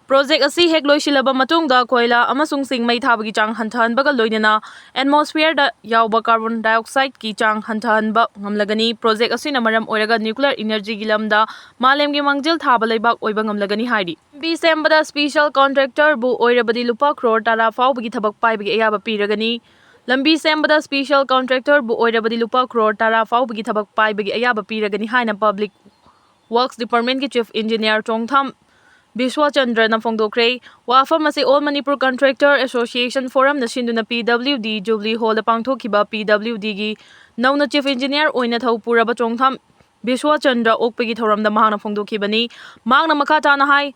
Project ꯑꯁꯤ ꯍꯦꯛ ꯂꯣꯏꯁꯤꯜꯂꯕ ꯃꯇꯨꯡꯗ ꯀꯣꯏꯂꯥ ꯑꯃꯁꯨꯡ ꯆꯤꯡ ꯃꯩ ꯊꯥꯕꯒꯤ ꯆꯥꯡ ꯍꯟꯊꯍꯟꯕꯒ ꯂꯣꯏꯅꯅ atmosphereꯗ ꯌꯥꯎꯕ carbon dioxideꯀꯤ ꯆꯥꯡ ꯍꯟꯊꯍꯟꯕ ꯉꯝꯂꯒꯅꯤ꯫ Project ꯑꯁꯤꯅ ꯃꯔꯝ ꯑꯣꯏꯔꯒ nuclear energyꯒꯤ ꯂꯝꯗ ꯃꯥꯂꯦꯝꯒꯤ ꯃꯥꯡꯖꯤꯜ ꯊꯥꯕ ꯂꯩꯕꯥꯛ ꯑꯣꯏꯕ ꯉꯝꯂꯒꯅꯤ ꯍꯥꯏꯔꯤ꯫ ꯂꯝꯕꯤ ꯁꯦꯝꯕꯗ special contractorꯕꯨ ꯑꯣꯏꯔꯕꯗꯤ ꯂꯨꯄꯥ crore ꯇꯔꯥ ꯐꯥꯎꯕꯒꯤ ꯊꯕꯛ ꯄꯥꯏꯕꯒꯤ ꯑꯌꯥꯕ ꯄꯤꯔꯒꯅꯤ꯫ ꯂꯝꯕꯤ ꯁꯦꯝꯕꯗ special contractorꯕꯨ ꯑꯣꯏꯔꯕꯗꯤ ꯂꯨꯄꯥ crore ꯇꯔꯥ ꯐꯥꯎꯕꯒꯤ ꯊꯕꯛ ꯄꯥꯏꯕꯒꯤ ꯑꯌꯥꯕ ꯄꯤꯔꯒꯅꯤ ꯍꯥꯏꯅ Public Works Departmentꯀꯤ Chief Engineer ꯆꯣꯡꯊꯥꯝ ꯕꯤꯁ꯭ꯋꯥꯆꯟꯗ꯭ꯔꯅ ꯐꯣꯡꯗꯣꯛꯈ꯭ꯔꯦ꯫ ꯋꯥꯐꯝ ꯑꯁꯤ All Manipur Contractor Association Forumꯅ ꯁꯤꯟꯗꯨꯅ PWD Jubilee Hallꯗ ꯄꯥꯡꯊꯣꯛꯈꯤꯕ PWDꯒꯤ ꯅꯧꯅ Chief Engineer ꯑꯣꯏꯅ ꯊꯧ ꯄꯨꯔꯕ ꯆꯣꯡꯊꯥꯝ ꯕꯤꯁ꯭ꯋꯥꯆꯟꯗ꯭ꯔ ꯑꯣꯛꯄꯒꯤ ꯊꯧꯔꯝꯗ ꯃꯍꯥꯛꯅ ꯐꯣꯡꯗꯣꯛꯈꯤꯕꯅꯤ꯫ ꯃꯍꯥꯛꯅ ꯃꯈꯥ ꯇꯥꯅ ꯍꯥꯏ,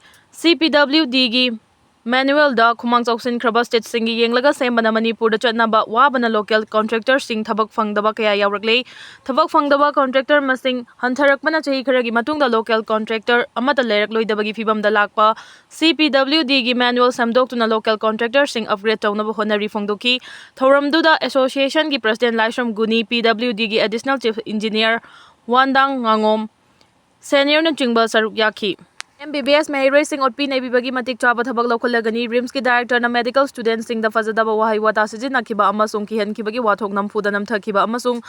CPWDꯒꯤ manualꯗ ꯈꯨꯃꯥꯡ ꯆꯥꯎꯁꯤꯟꯈ꯭ꯔꯕ stateꯁꯤꯡꯒꯤ ꯌꯦꯡꯂꯒ ꯁꯦꯝꯕꯅ ꯃꯅꯤꯄꯨꯔꯗ ꯆꯠꯅꯕ ꯋꯥꯕꯅ local contractorꯁꯤꯡ ꯊꯕꯛ ꯐꯪꯗꯕ ꯀꯌꯥ ꯌꯥꯎꯔꯛꯂꯦ꯫ ꯊꯕꯛ ꯐꯪꯗꯕ contractor ꯃꯁꯤꯡ ꯍꯟꯊꯔꯛꯄꯅ ꯆꯍꯤ ꯈꯔꯒꯤ ꯃꯇꯨꯡꯗ local contractor ꯑꯃꯠꯇ ꯂꯩꯔꯛꯂꯣꯏꯗꯕꯒꯤ ꯐꯤꯚꯝꯗ ꯂꯥꯛꯄ CPWDꯒꯤ manual ꯁꯦꯝꯗꯣꯛꯇꯨꯅ local contractorꯁꯤꯡ upgrade ꯇꯧꯅꯕ ꯍꯣꯠꯅꯔꯤ ꯐꯣꯡꯗꯣꯛꯈꯤ꯫ ꯊꯧꯔꯝꯗꯨꯗ Associationꯒꯤ President ꯂꯥꯏꯁ꯭ꯔꯝ ꯒꯨꯅꯤ, PWDꯒꯤ Additional Chief Engineer ꯋꯥꯟꯗꯥꯡ ꯉꯥꯉꯣꯝ, seniorꯅꯆꯤꯡꯕ ꯁꯔꯨꯛ ꯌꯥꯈꯤ꯫ ꯑꯦꯝ ꯕꯤ ꯕꯤ ꯑꯦꯁ ꯃꯍꯩꯔꯣꯏꯁꯤꯡ ꯑꯣꯠꯄꯤ ꯅꯩꯕꯤꯕꯒꯤ ꯃꯇꯤꯛ ꯆꯥꯕ ꯊꯕꯛ ꯂꯧꯈꯠꯂꯒꯅꯤ꯫ ꯔꯤꯝꯁꯀꯤ ꯗꯥꯏꯔꯦꯛꯇꯔꯅ ꯃꯦꯗꯤꯀꯦꯜ ꯁ꯭ꯇꯨꯗꯦꯟꯠꯁꯤꯡꯗ ꯐꯖꯗꯕ ꯋꯥꯍꯩ ꯋꯥꯇꯥ ꯁꯤꯖꯤꯟꯅꯈꯤꯕ ꯑꯃꯁꯨꯡ ꯀꯤꯍꯟꯈꯤꯕꯒꯤ ꯋꯥꯊꯣꯛ ꯅꯝꯐꯨꯗ ꯅꯝꯊꯈꯤꯕ ꯑꯃꯁꯨꯡ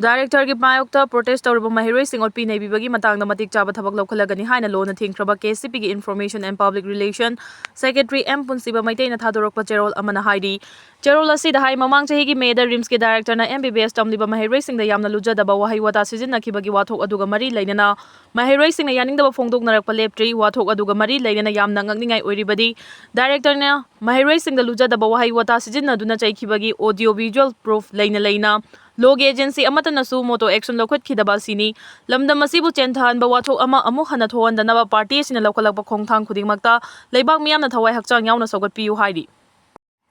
ꯗꯥꯏꯔꯦꯛꯇꯔꯒꯤ ꯃꯥꯌꯣꯛꯇ ꯄ꯭ꯔꯣꯇꯦꯁ ꯇꯧꯔꯤꯕ ꯃꯍꯩꯔꯣꯏꯁꯤꯡ ꯑꯣꯠꯄꯤ ꯅꯩꯕꯤꯕꯒꯤ ꯃꯇꯥꯡꯗ ꯃꯇꯤꯛ ꯆꯥꯕ ꯊꯕꯛ ꯂꯧꯈꯠꯂꯒꯅꯤ ꯍꯥꯏꯅ ꯂꯣꯟꯅ ꯊꯤꯡꯈ꯭ꯔꯕ ꯀꯦ ꯁꯤ ꯄꯤꯒꯤ information and public relation secretary M Punshiba ꯃꯩꯇꯩꯅ ꯊꯥꯗꯣꯔꯛꯄ ꯆꯦꯔꯣꯜ ꯑꯃꯅ ꯍꯥꯏꯔꯤ꯫ ꯆꯦꯔꯣꯜ ꯑꯁꯤꯗ ꯍꯥꯏ, ꯃꯃꯥꯡ ꯆꯍꯤꯒꯤ ꯃꯦꯗ ꯔꯤꯝꯁꯀꯤ ꯗꯥꯏꯔꯦꯛꯇꯔꯅ ꯑꯦꯝ ꯕꯤ ꯕꯤ ꯑꯦꯁ ꯇꯝꯂꯤꯕ ꯃꯍꯩꯔꯣꯏꯁꯤꯡꯗ ꯌꯥꯝꯅ ꯂꯨꯖꯗꯕ ꯋꯥꯍꯩ ꯋꯥꯇꯥ ꯁꯤꯖꯤꯟꯅꯈꯤꯕꯒꯤ ꯋꯥꯊꯣꯛ ꯑꯗꯨꯒ ꯃꯔꯤ ꯂꯩꯅꯅ ꯃꯍꯩꯔꯣꯏꯁꯤꯡꯅ ꯌꯥꯅꯤꯡꯗꯕ ꯐꯣꯡꯗꯣꯛꯅꯔꯛꯄ ꯂꯦꯞꯇ꯭ꯔꯤ꯫ ꯋꯥꯊꯣꯛ ꯑꯗꯨꯒ ꯃꯔꯤ ꯂꯩꯅꯅ ꯌꯥꯝꯅ ꯉꯛꯅꯤꯡꯉꯥꯏ ꯑꯣꯏꯔꯤꯕꯗꯤ ꯗꯥꯏꯔꯦꯛꯇꯔꯅ ꯃꯍꯩꯔꯣꯏꯁꯤꯡꯗ ꯂꯨꯖꯗꯕ ꯋꯥꯍꯩ ꯋꯥꯇꯥ ꯁꯤꯖꯤꯟꯅꯗꯨꯅ ꯆꯩꯈꯤꯕꯒꯤ audio visual proof ꯂꯩꯅ ꯂꯩꯅ ꯂꯣꯒꯤ ꯑꯦꯖꯦꯟꯁꯤ ꯑꯃꯠꯇꯅꯁꯨ ꯃꯣꯇꯣ ꯑꯦꯛꯁꯟ ꯂꯧꯈꯠꯈꯤꯗꯕ ꯑꯁꯤꯅꯤ꯫ ꯂꯝꯗꯝ ꯑꯁꯤꯕꯨ ꯆꯦꯟꯊꯍꯟꯕ ꯋꯥꯊꯣꯛ ꯑꯃ ꯑꯃꯨꯛ ꯍꯟꯅ ꯊꯣꯛꯍꯟꯗꯅꯕ ꯄꯥꯔꯇꯤ ꯑꯁꯤꯅ ꯂꯧꯈꯠꯂꯛꯄ ꯈꯣꯡꯊꯥꯡ ꯈꯨꯗꯤꯡꯃꯛꯇ ꯂꯩꯕꯥꯛ ꯃꯤꯌꯥꯝꯅ ꯊꯋꯥꯏ ꯍꯛꯆꯥꯡ ꯌꯥꯎꯅ ꯁꯧꯒꯠꯄꯤꯌꯨ ꯍꯥꯏꯔꯤ꯫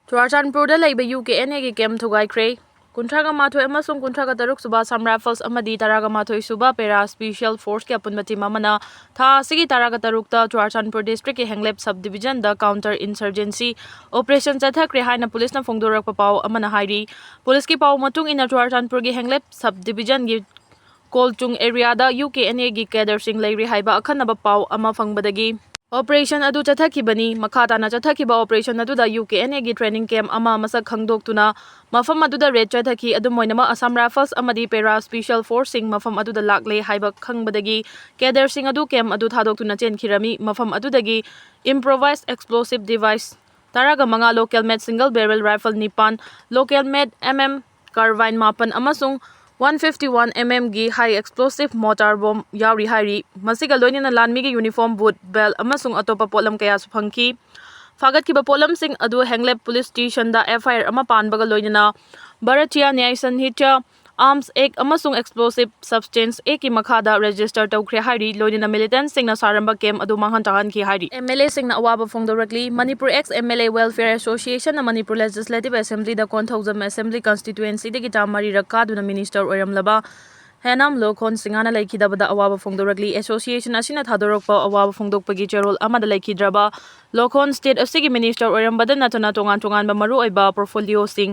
ꯆꯨꯔꯥꯆꯥꯟꯄꯨꯔꯗ ꯂꯩꯕ ꯌꯨ ꯀꯦ ꯑꯦꯟ ꯑꯦꯒꯤ ꯀꯦꯝꯞ ꯊꯨꯒꯥꯏꯈ꯭ꯔꯦ꯫ ꯀꯨꯟꯊ꯭ꯔꯥꯒ ꯃꯥꯊꯣꯏ ꯑꯃꯁꯨꯡ ꯀꯨꯟꯊ꯭ꯔꯥꯒ ꯇꯔꯨꯛ ꯁꯨꯕ ꯑꯁꯥꯝ ꯔꯥꯏꯐꯜꯁ ꯑꯃꯗꯤ ꯇꯔꯥꯒ ꯃꯥꯊꯣꯏ ꯁꯨꯕ ꯄꯦꯔꯥ ꯁ꯭ꯄꯦꯁꯤꯌꯦꯜ ꯐꯣꯔꯁꯀꯤ ꯑꯄꯨꯟꯕ ꯇꯤꯝ ꯑꯃꯅ ꯊꯥ ꯑꯁꯤꯒꯤ ꯇꯔꯥꯒ ꯇꯔꯨꯛꯇ ꯆꯨꯔꯥꯆꯥꯟꯄꯨꯔ ꯗꯤꯁꯇ꯭ꯔꯤꯛꯀꯤ ꯍꯦꯡꯂꯦꯞ ꯁꯕ ꯗꯤꯕꯤꯖꯟꯗ ꯀꯥꯎꯟꯇꯔ ꯏꯟꯁꯔꯖꯦꯟꯁꯤ ꯑꯣꯄꯔꯦꯁꯟ ꯆꯠꯊꯈ꯭ꯔꯦ ꯍꯥꯏꯅ ꯄꯨꯂꯤꯁꯅ ꯐꯣꯡꯗꯣꯔꯛꯄ ꯄꯥꯎ ꯑꯃꯅ ꯍꯥꯏꯔꯤ꯫ ꯄꯨꯂꯤꯁꯀꯤ ꯄꯥꯎ ꯃꯇꯨꯡ ꯏꯟꯅ ꯆꯨꯔꯥꯆꯥꯟꯄꯨꯔꯒꯤ ꯍꯦꯡꯂꯦꯞ ꯁꯕ ꯗꯤꯕꯤꯖꯟꯒꯤ ꯀꯣꯜꯆꯨꯡ ꯑꯦꯔꯤꯌꯥꯗ ꯌꯨ ꯀꯦ ꯑꯦꯟ ꯑꯦꯒꯤ ꯀꯦꯗꯔꯁꯤꯡ ꯂꯩꯔꯤ ꯍꯥꯏꯕ ꯑꯈꯟꯅꯕ ꯄꯥꯎ ꯑꯃ ꯐꯪꯕꯗꯒꯤ ꯑꯣꯄꯔꯦꯁꯟ ꯑꯗꯨ ꯆꯠꯊꯈꯤꯕꯅꯤ꯫ ꯃꯈꯥ ꯇꯥꯅ ꯆꯠꯊꯈꯤꯕ ꯑꯣꯄꯔꯦꯁꯟ ꯑꯗꯨꯗ ꯌꯨ ꯀꯦ ꯑꯦꯟ ꯑꯦꯒꯤ ꯇ꯭ꯔꯦꯅꯤꯡ ꯀꯦꯝꯞ ꯑꯃ ꯃꯁꯛ ꯈꯪꯗꯣꯛꯇꯨꯅ ꯃꯐꯝ ꯑꯗꯨꯗ ꯔꯦꯗ ꯆꯠꯊꯈꯤ꯫ ꯑꯗꯨꯝ ꯑꯣꯏꯅꯃꯛ, ꯑꯁꯥꯝ ꯔꯥꯏꯐꯜꯁ ꯑꯃꯗꯤ ꯄꯦꯔꯥ ꯁ꯭ꯄꯦꯁꯤꯌꯦꯜ ꯐꯣꯔꯁꯁꯤꯡ ꯃꯐꯝ ꯑꯗꯨꯗ ꯂꯥꯛꯂꯦ ꯍꯥꯏꯕ ꯈꯪꯕꯗꯒꯤ ꯀꯦꯗꯔꯁꯤꯡ ꯑꯗꯨ ꯀꯦꯝꯞ ꯑꯗꯨ ꯊꯥꯗꯣꯛꯇꯨꯅ ꯆꯦꯟꯈꯤꯔꯝꯃꯤ꯫ ꯃꯐꯝ ꯑꯗꯨꯗꯒꯤ ꯏꯝꯄ꯭ꯔꯣꯚꯥꯏꯖ ꯑꯦꯛꯁꯄ꯭ꯂꯣꯁꯤꯚ ꯗꯤꯚꯥꯏꯁ ꯇꯔꯥꯒ ꯃꯉꯥ, ꯂꯣꯀꯦꯜ ꯃꯦꯗ ꯁꯤꯡꯒꯜ ꯕꯦꯔꯦꯜ ꯔꯥꯏꯐꯜ ꯅꯤꯄꯥꯟ, ꯂꯣꯀꯦꯜ ꯃꯦꯗ ꯑꯦꯝ ꯑꯦꯝ ꯀꯥꯔꯕꯥꯏꯟ ꯃꯥꯄꯟ ꯑꯃꯁꯨꯡ ꯋꯥꯟ ꯐꯤꯐꯇꯤ ꯋꯥꯟ ꯑꯦꯝ ꯑꯦꯝꯒꯤ ꯍꯥꯏ ꯑꯦꯛꯁꯄ꯭ꯂꯣꯁꯤꯚ ꯃꯣꯔꯇꯥꯔ ꯕꯣꯝ ꯌꯥꯎꯔꯤ ꯍꯥꯏꯔꯤ꯫ ꯃꯁꯤꯒ ꯂꯣꯏꯅꯅ ꯂꯥꯟꯃꯤꯒꯤ ꯌꯨꯅꯤꯐꯣꯔꯝ, ꯕꯨꯠ, ꯕꯦꯜꯠ ꯑꯃꯁꯨꯡ ꯑꯇꯣꯞꯄ ꯄꯣꯠꯂꯝ ꯀꯌꯥꯁꯨ ꯐꯪꯈꯤ꯫ ꯐꯥꯒꯠꯈꯤꯕ ꯄꯣꯠꯂꯝꯁꯤꯡ ꯑꯗꯨ ꯍꯦꯡꯂꯦꯞ ꯄꯨꯂꯤꯁ ꯁ꯭ꯇꯦꯁꯟꯗ ꯑꯦꯐ ꯑꯥꯏ ꯑꯥꯔ ꯑꯃ ꯄꯥꯟꯕꯒ ꯂꯣꯏꯅꯅ ꯚꯥꯔꯇꯤꯌꯥ ꯅ꯭ꯌꯥꯌ ꯁꯟꯍꯤꯇꯥ, ꯑꯥꯔꯝꯁ ꯑꯦꯛ ꯑꯃꯁꯨꯡ ꯑꯦꯛꯁꯄ꯭ꯂꯣꯁꯤꯚ ꯁꯕꯁꯇꯦꯟꯁ ꯑꯦꯛꯀꯤ ꯃꯈꯥꯗ ꯔꯦꯖꯤꯁꯇꯔ ꯇꯧꯈ꯭ꯔꯦ ꯍꯥꯏꯔꯤ꯫ ꯂꯣꯏꯅꯅ ꯃꯤꯂꯤꯇꯦꯟꯠꯁꯤꯡꯅ ꯁꯥꯔꯝꯕ ꯀꯦꯝꯞ ꯑꯗꯨ ꯃꯥꯡꯍꯟ ꯇꯥꯛꯍꯟꯈꯤ ꯍꯥꯏꯔꯤ꯫ ꯑꯦꯝ ꯑꯦꯜ ꯑꯦꯁꯤꯡꯅ ꯑꯋꯥꯕ ꯐꯣꯡꯗꯣꯔꯛꯂꯤ꯫ Manipur ex M L A welfare ꯑꯦꯁꯣꯁꯤꯌꯦꯁꯟꯅ ꯃꯅꯤꯄꯨꯔ ꯂꯦꯖꯤꯁꯂꯦꯇꯤꯚ ꯑꯦꯁꯦꯝꯕ꯭ꯂꯤꯗ ꯀꯣꯟꯊꯧꯖꯝ ꯑꯦꯁꯦꯝꯕ꯭ꯂꯤ ꯀꯟꯁꯇꯤꯇ꯭ꯋꯨꯌꯦꯟꯁꯤꯗꯒꯤ ꯇꯥꯝ ꯃꯔꯤꯔꯛ ꯀꯥꯗꯨꯅ ꯃꯤꯅꯤꯁꯇꯔ ꯑꯣꯏꯔꯝꯂꯕ ꯍꯦꯅꯥꯝ ꯂꯣꯈꯣꯟ ꯁꯤꯡꯍꯅ ꯂꯩꯈꯤꯗꯕꯗ ꯑꯋꯥꯕ ꯐꯣꯡꯗꯣꯔꯛꯂꯤ꯫ ꯑꯦꯁꯣꯁꯤꯌꯦꯁꯟ ꯑꯁꯤꯅ ꯊꯥꯗꯣꯔꯛꯄ ꯑꯋꯥꯕ ꯐꯣꯡꯗꯣꯛꯄꯒꯤ ꯆꯦꯔꯣꯜ ꯑꯃꯗ ꯂꯩꯈꯤꯗ꯭ꯔꯕ ꯂꯣꯈꯣꯟ ꯁ꯭ꯇꯦꯠ ꯑꯁꯤꯒꯤ ꯃꯤꯅꯤꯁꯇꯔ ꯑꯣꯏꯔꯝꯕꯗ ꯅꯠꯇꯅ ꯇꯣꯉꯥꯟ ꯇꯣꯉꯥꯟꯕ ꯃꯔꯨꯑꯣꯏꯕ ꯄꯣꯔꯠꯐꯣꯂꯤꯑꯣꯁꯤꯡ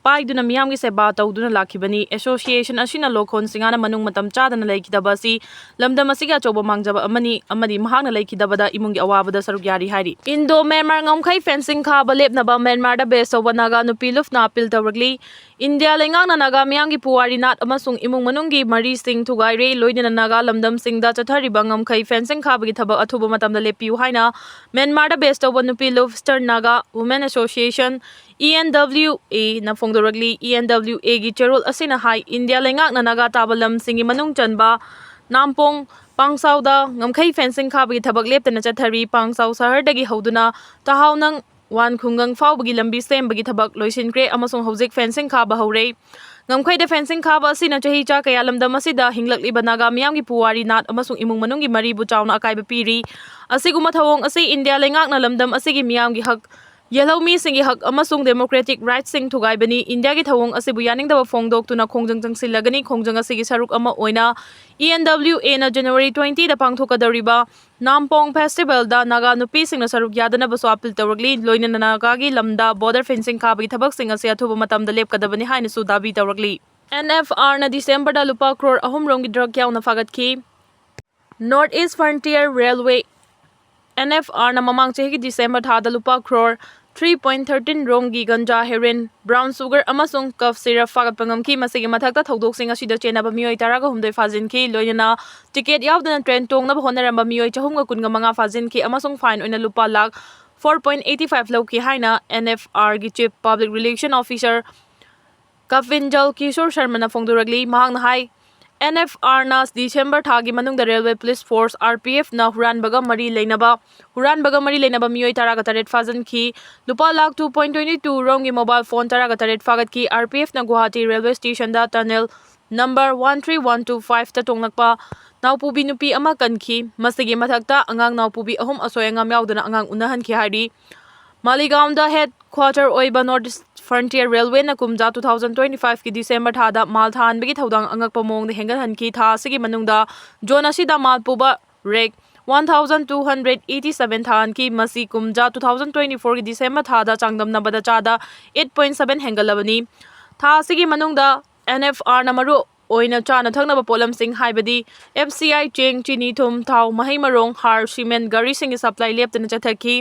ꯄꯥꯏꯗꯨꯅ ꯃꯤꯌꯥꯝꯒꯤ ꯁꯦꯕꯥ ꯇꯧꯗꯨꯅ ꯂꯥꯛꯈꯤꯕꯅꯤ꯫ ꯑꯦꯁꯣꯁꯤꯌꯦꯁꯟ ꯑꯁꯤꯅ ꯂꯣꯈꯣꯟ ꯁꯤꯡꯍꯅ ꯃꯅꯨꯡ ꯃꯇꯝ ꯆꯥꯗꯅ ꯂꯩꯈꯤꯗꯕ ꯑꯁꯤ ꯂꯝꯗꯝ ꯑꯁꯤꯒꯤ ꯑꯆꯧꯕ ꯃꯥꯡꯖꯕ ꯑꯃꯅꯤ ꯑꯃꯗꯤ ꯃꯍꯥꯛꯅ ꯂꯩꯈꯤꯗꯕꯗ ꯏꯃꯨꯡꯒꯤ ꯑꯋꯥꯕꯗ ꯁꯔꯨꯛ ꯌꯥꯔꯤ ꯍꯥꯏꯔꯤ꯫ ꯏꯟꯗꯣ ꯃ꯭ꯌꯥꯟꯃꯥꯔ ꯉꯝꯈꯩ ꯐꯦꯟꯁꯤꯡ ꯈꯥꯕ ꯂꯦꯞꯅꯕ ꯃ꯭ꯌꯥꯟꯃꯥꯔꯗ ꯕꯦꯁ ꯇꯧꯕ ꯅꯥꯒꯥ ꯅꯨꯄꯤ ꯂꯨꯐꯅ ꯑꯄꯤꯜ ꯇꯧꯔꯛꯂꯤ꯫ ꯏꯟꯗꯤꯌꯥ ꯂꯩꯉꯥꯛꯅ ꯅꯥꯒꯥ ꯃꯤꯌꯥꯝꯒꯤ ꯄꯨꯋꯥꯔꯤ ꯅꯥꯠ ꯑꯃꯁꯨꯡ ꯏꯃꯨꯡ ꯃꯅꯨꯡꯒꯤ ꯃꯔꯤꯁꯤꯡ ꯊꯨꯒꯥꯏꯔꯦ, ꯂꯣꯏꯅꯅ ꯅꯥꯒꯥ ꯂꯝꯗꯝꯁꯤꯡꯗ ꯆꯠꯊꯔꯤꯕ ꯉꯝꯈꯩ ꯐꯦꯟꯁꯤꯡ ꯈꯥꯕꯒꯤ ꯊꯕꯛ ꯑꯊꯨꯕ ꯃꯇꯝꯗ ꯂꯦꯞꯄꯤꯌꯨ ꯍꯥꯏꯅ ꯃ꯭ꯌꯥꯟꯃꯥꯔꯗ ꯕꯦꯁ ꯇꯧꯕ ꯅꯨꯄꯤ ꯂꯨꯐ Eastern Naga Women Association, E N W A, ꯅ ꯐꯣꯡꯗꯣꯔꯛꯂꯤ꯫ E N W A ꯒꯤ ꯆꯦꯔꯣꯜ ꯑꯁꯤꯅ ꯍꯥꯏ, ꯏꯟꯗꯤꯌꯥ ꯂꯩꯉꯥꯛꯅ ꯅꯥꯒꯥ ꯇꯥꯕ ꯂꯝꯁꯤꯡꯒꯤ ꯃꯅꯨꯡ ꯆꯟꯕ ꯅꯥꯝꯄꯣꯡ ꯄꯥꯡꯁꯥꯎꯗ ꯉꯝꯈꯩ ꯐꯦꯟꯁꯤꯡ ꯈꯥꯕꯒꯤ ꯊꯕꯛ ꯂꯦꯞꯇꯅ ꯆꯠꯊꯔꯤ꯫ ꯄꯥꯡꯁꯥꯎ ꯁꯍꯔꯗꯒꯤ ꯍꯧꯗꯨꯅ ꯇꯍꯥꯎꯅꯪ ꯋꯥꯟ ꯈꯨꯡꯒꯪ ꯐꯥꯎꯕꯒꯤ ꯂꯝꯕꯤ ꯁꯦꯝꯕꯒꯤ ꯊꯕꯛ ꯂꯣꯏꯁꯤꯟꯈ꯭ꯔꯦ ꯑꯃꯁꯨꯡ ꯍꯧꯖꯤꯛ ꯐꯦꯟꯁꯤꯡ ꯈꯥꯕ ꯍꯧꯔꯦ꯫ ꯉꯝꯈꯩꯗ ꯐꯦꯟꯁꯤꯡ ꯈꯥꯕ ꯑꯁꯤꯅ ꯆꯍꯤ ꯆꯥ ꯀꯌꯥ ꯂꯝꯗꯝ ꯑꯁꯤꯗ ꯍꯤꯡꯂꯛꯂꯤꯕ ꯅꯥꯒꯥ ꯃꯤꯌꯥꯝꯒꯤ ꯄꯨꯋꯥꯔꯤ ꯅꯥꯠ ꯑꯃꯁꯨꯡ ꯏꯃꯨꯡ ꯃꯅꯨꯡꯒꯤ ꯃꯔꯤꯕꯨ ꯆꯥꯎꯅ ꯑꯀꯥꯏꯕ ꯄꯤꯔꯤ꯫ ꯑꯁꯤꯒꯨꯝꯕ ꯊꯧꯑꯣꯡ ꯑꯁꯤ ꯏꯟꯗꯤꯌꯥ ꯂꯩꯉꯥꯛꯅ ꯂꯝꯗꯝ ꯑꯁꯤꯒꯤ ꯃꯤꯌꯥꯝꯒꯤ ꯍꯛ, ꯌꯦꯜꯍꯧꯃꯤꯁꯤꯡꯒꯤ ꯍꯛ ꯑꯃꯁꯨꯡ democratic rightsꯁꯤꯡ ꯊꯨꯒꯥꯏꯕꯅꯤ꯫ ꯏꯟꯗꯤꯌꯥꯒꯤ ꯊꯧꯑꯣꯡ ꯑꯁꯤꯕꯨ ꯌꯥꯅꯤꯡꯗꯕ ꯐꯣꯡꯗꯣꯛꯇꯨꯅ ꯈꯣꯡꯖꯪ ꯆꯪꯁꯤꯜꯂꯒꯅꯤ꯫ ꯈꯣꯡꯖꯪ ꯑꯁꯤꯒꯤ ꯁꯔꯨꯛ ꯑꯃ ꯑꯣꯏꯅ E N W Aꯅ January twentyꯗ ꯄꯥꯡꯊꯣꯛꯀꯗꯧꯔꯤꯕ ꯅꯥꯝꯄꯣꯡ ꯐꯦꯁꯇꯤꯚꯦꯜꯗ Naga ꯅꯨꯄꯤꯁꯤꯡꯅ ꯁꯔꯨꯛ ꯌꯥꯗꯅꯕꯁꯨ ꯑꯄꯤꯜ ꯇꯧꯔꯛꯂꯤ꯫ ꯂꯣꯏꯅꯅ ꯅꯥꯒꯥꯒꯤ ꯂꯝꯗ ꯕꯣꯔꯗꯔ ꯐꯦꯟꯁꯤꯡ ꯈꯥꯕꯒꯤ ꯊꯕꯛꯁꯤꯡ ꯑꯁꯤ ꯑꯊꯨꯕ ꯃꯇꯝꯗ ꯂꯦꯞꯀꯗꯕꯅꯤ ꯍꯥꯏꯅꯁꯨ ꯗꯥꯕꯤ ꯇꯧꯔꯛꯂꯤ꯫ ꯑꯦꯟ ꯑꯦꯐ ꯑꯥꯔꯅ ꯗꯤꯁꯦꯝꯕꯔꯗ ꯂꯨꯄꯥ ꯀ꯭ꯔꯣꯔ ꯑꯍꯨꯝ ꯔꯣꯝꯒꯤ ꯗ꯭ꯔꯒ ꯌꯥꯎꯅ ꯐꯥꯒꯠꯈꯤ꯫ North East Frontier Railway, N F ꯑꯥꯔꯅ ꯃꯃꯥꯡ ꯆꯍꯤꯒꯤ ꯗꯤꯁꯦꯝꯕꯔ ꯊꯥꯗ ꯂꯨꯄꯥ ꯀ꯭ꯔꯣꯔ three point thirteen ꯔꯣꯝꯒꯤ ꯒꯟꯖꯥ, ꯍꯦꯔꯣꯏꯟ, brown sugar ꯑꯃꯁꯨꯡ cough syrup ꯐꯥꯒꯠꯄ ꯉꯝꯈꯤ꯫ ꯃꯁꯤꯒꯤ ꯃꯊꯛꯇ ꯊꯧꯗꯣꯛꯁꯤꯡ ꯑꯁꯤꯗ ꯆꯦꯟꯅꯕ ꯃꯤꯑꯣꯏ ꯇꯔꯥꯒ ꯍꯨꯝꯗꯣꯏ ꯐꯥꯖꯤꯟꯈꯤ, ꯂꯣꯏꯅꯅ ꯇꯤꯀꯦꯠ ꯌꯥꯎꯗꯅ ꯇ꯭ꯔꯦꯟ ꯇꯣꯡꯅꯕ ꯍꯣꯠꯅꯔꯝꯕ ꯃꯤꯑꯣꯏ ꯆꯍꯨꯝꯒ ꯀꯨꯟꯒ ꯃꯉꯥ ꯐꯥꯖꯤꯟꯈꯤ ꯑꯃꯁꯨꯡ fine ꯑꯣꯏꯅ ꯂꯨꯄꯥ lakh four point eighty five ꯂꯧꯈꯤ ꯍꯥꯏꯅ ꯑꯦꯟ ꯑꯦꯐ ꯑꯥꯔꯒꯤ Chief Public Relation Officer Kapinjal Kishor ꯁꯔꯃꯅ ꯐꯣꯡꯗꯣꯔꯛꯂꯤ꯫ ꯃꯍꯥꯛꯅ ꯍꯥꯏ, ꯑꯦꯟ ꯑꯦꯐ ꯑꯥꯔꯅ ꯗꯤꯁꯦꯝꯕꯔ ꯊꯥꯒꯤ ꯃꯅꯨꯡꯗ Railway Police Force, R P F, ꯅ ꯍꯨꯔꯥꯟꯕꯒ ꯃꯔꯤ ꯂꯩꯅꯕ, ꯍꯨꯔꯥꯟꯕꯒ ꯃꯔꯤ ꯂꯩꯅꯕ ꯃꯤꯑꯣꯏ ꯇꯔꯥꯒ ꯇꯔꯦꯠ ꯐꯥꯖꯤꯟꯈꯤ꯫ ꯂꯨꯄꯥ lakh two point twenty two ꯔꯣꯝꯒꯤ mobile phone ꯇꯔꯥꯒ ꯇꯔꯦꯠ ꯐꯥꯒꯠꯈꯤ꯫ R P F ꯅ Guwahati railway stationꯗ tunnel number one three one two fiveꯇ ꯇꯣꯡꯂꯛꯄ ꯅꯥꯎꯄꯨꯕꯤ ꯅꯨꯄꯤ ꯑꯃ ꯀꯟꯈꯤ꯫ ꯃꯁꯤꯒꯤ ꯃꯊꯛꯇ ꯑꯉꯥꯡ ꯅꯥꯎꯄꯨꯕꯤ ꯑꯍꯨꯝ ꯑꯁꯣꯏ ꯑꯉꯥꯝ ꯌꯥꯎꯗꯅ ꯑꯉꯥꯡ ꯎꯅꯍꯟꯈꯤ ꯍꯥꯏꯔꯤ꯫ ꯃꯥꯂꯤꯒꯥꯎꯟꯗ headquarter ꯑꯣꯏꯕ North East Frontier Railwayꯅ ꯀꯨꯝꯖꯥ two thousand twenty fiveꯀꯤ ꯗꯤꯁꯦꯝꯕꯔ ꯊꯥꯗ ꯃꯥꯜ ꯊꯥꯍꯟꯕꯒꯤ ꯊꯧꯗꯥꯡ ꯑꯉꯛꯄ ꯃꯑꯣꯡꯗ ꯍꯦꯟꯒꯠꯍꯟꯈꯤ꯫ ꯊꯥ ꯑꯁꯤꯒꯤ ꯃꯅꯨꯡꯗ zone ꯑꯁꯤꯗ ꯃꯥꯜ ꯄꯨꯕ rack one thousand two hundred eighty seven ꯊꯥꯍꯟꯈꯤ꯫ ꯃꯁꯤ ꯀꯨꯝꯖꯥ two thousand twenty fourꯒꯤ December ꯊꯥꯗ ꯆꯥꯡꯗꯝꯅꯕꯗ ꯆꯥꯗ eight point seven ꯍꯦꯟꯒꯠꯂꯕꯅꯤ꯫ ꯊꯥ ꯑꯁꯤꯒꯤ ꯃꯅꯨꯡꯗ N F Rꯅ ꯃꯔꯨ ꯑꯣꯏꯅ ꯆꯥꯅ ꯊꯛꯅꯕ ꯄꯣꯠꯂꯝꯁꯤꯡ, ꯍꯥꯏꯕꯗꯤ F C I, ꯆꯦꯡ, ꯆꯤꯅꯤ, ꯊꯨꯝ, ꯊꯥꯎ, ꯃꯍꯩ ꯃꯔꯣꯡ, ꯍꯥꯔ, ꯁꯤꯃꯦꯟ, ꯒꯥꯔꯤꯁꯤꯡꯒꯤ supply ꯂꯦꯞꯇꯅ ꯆꯠꯊꯈꯤ꯫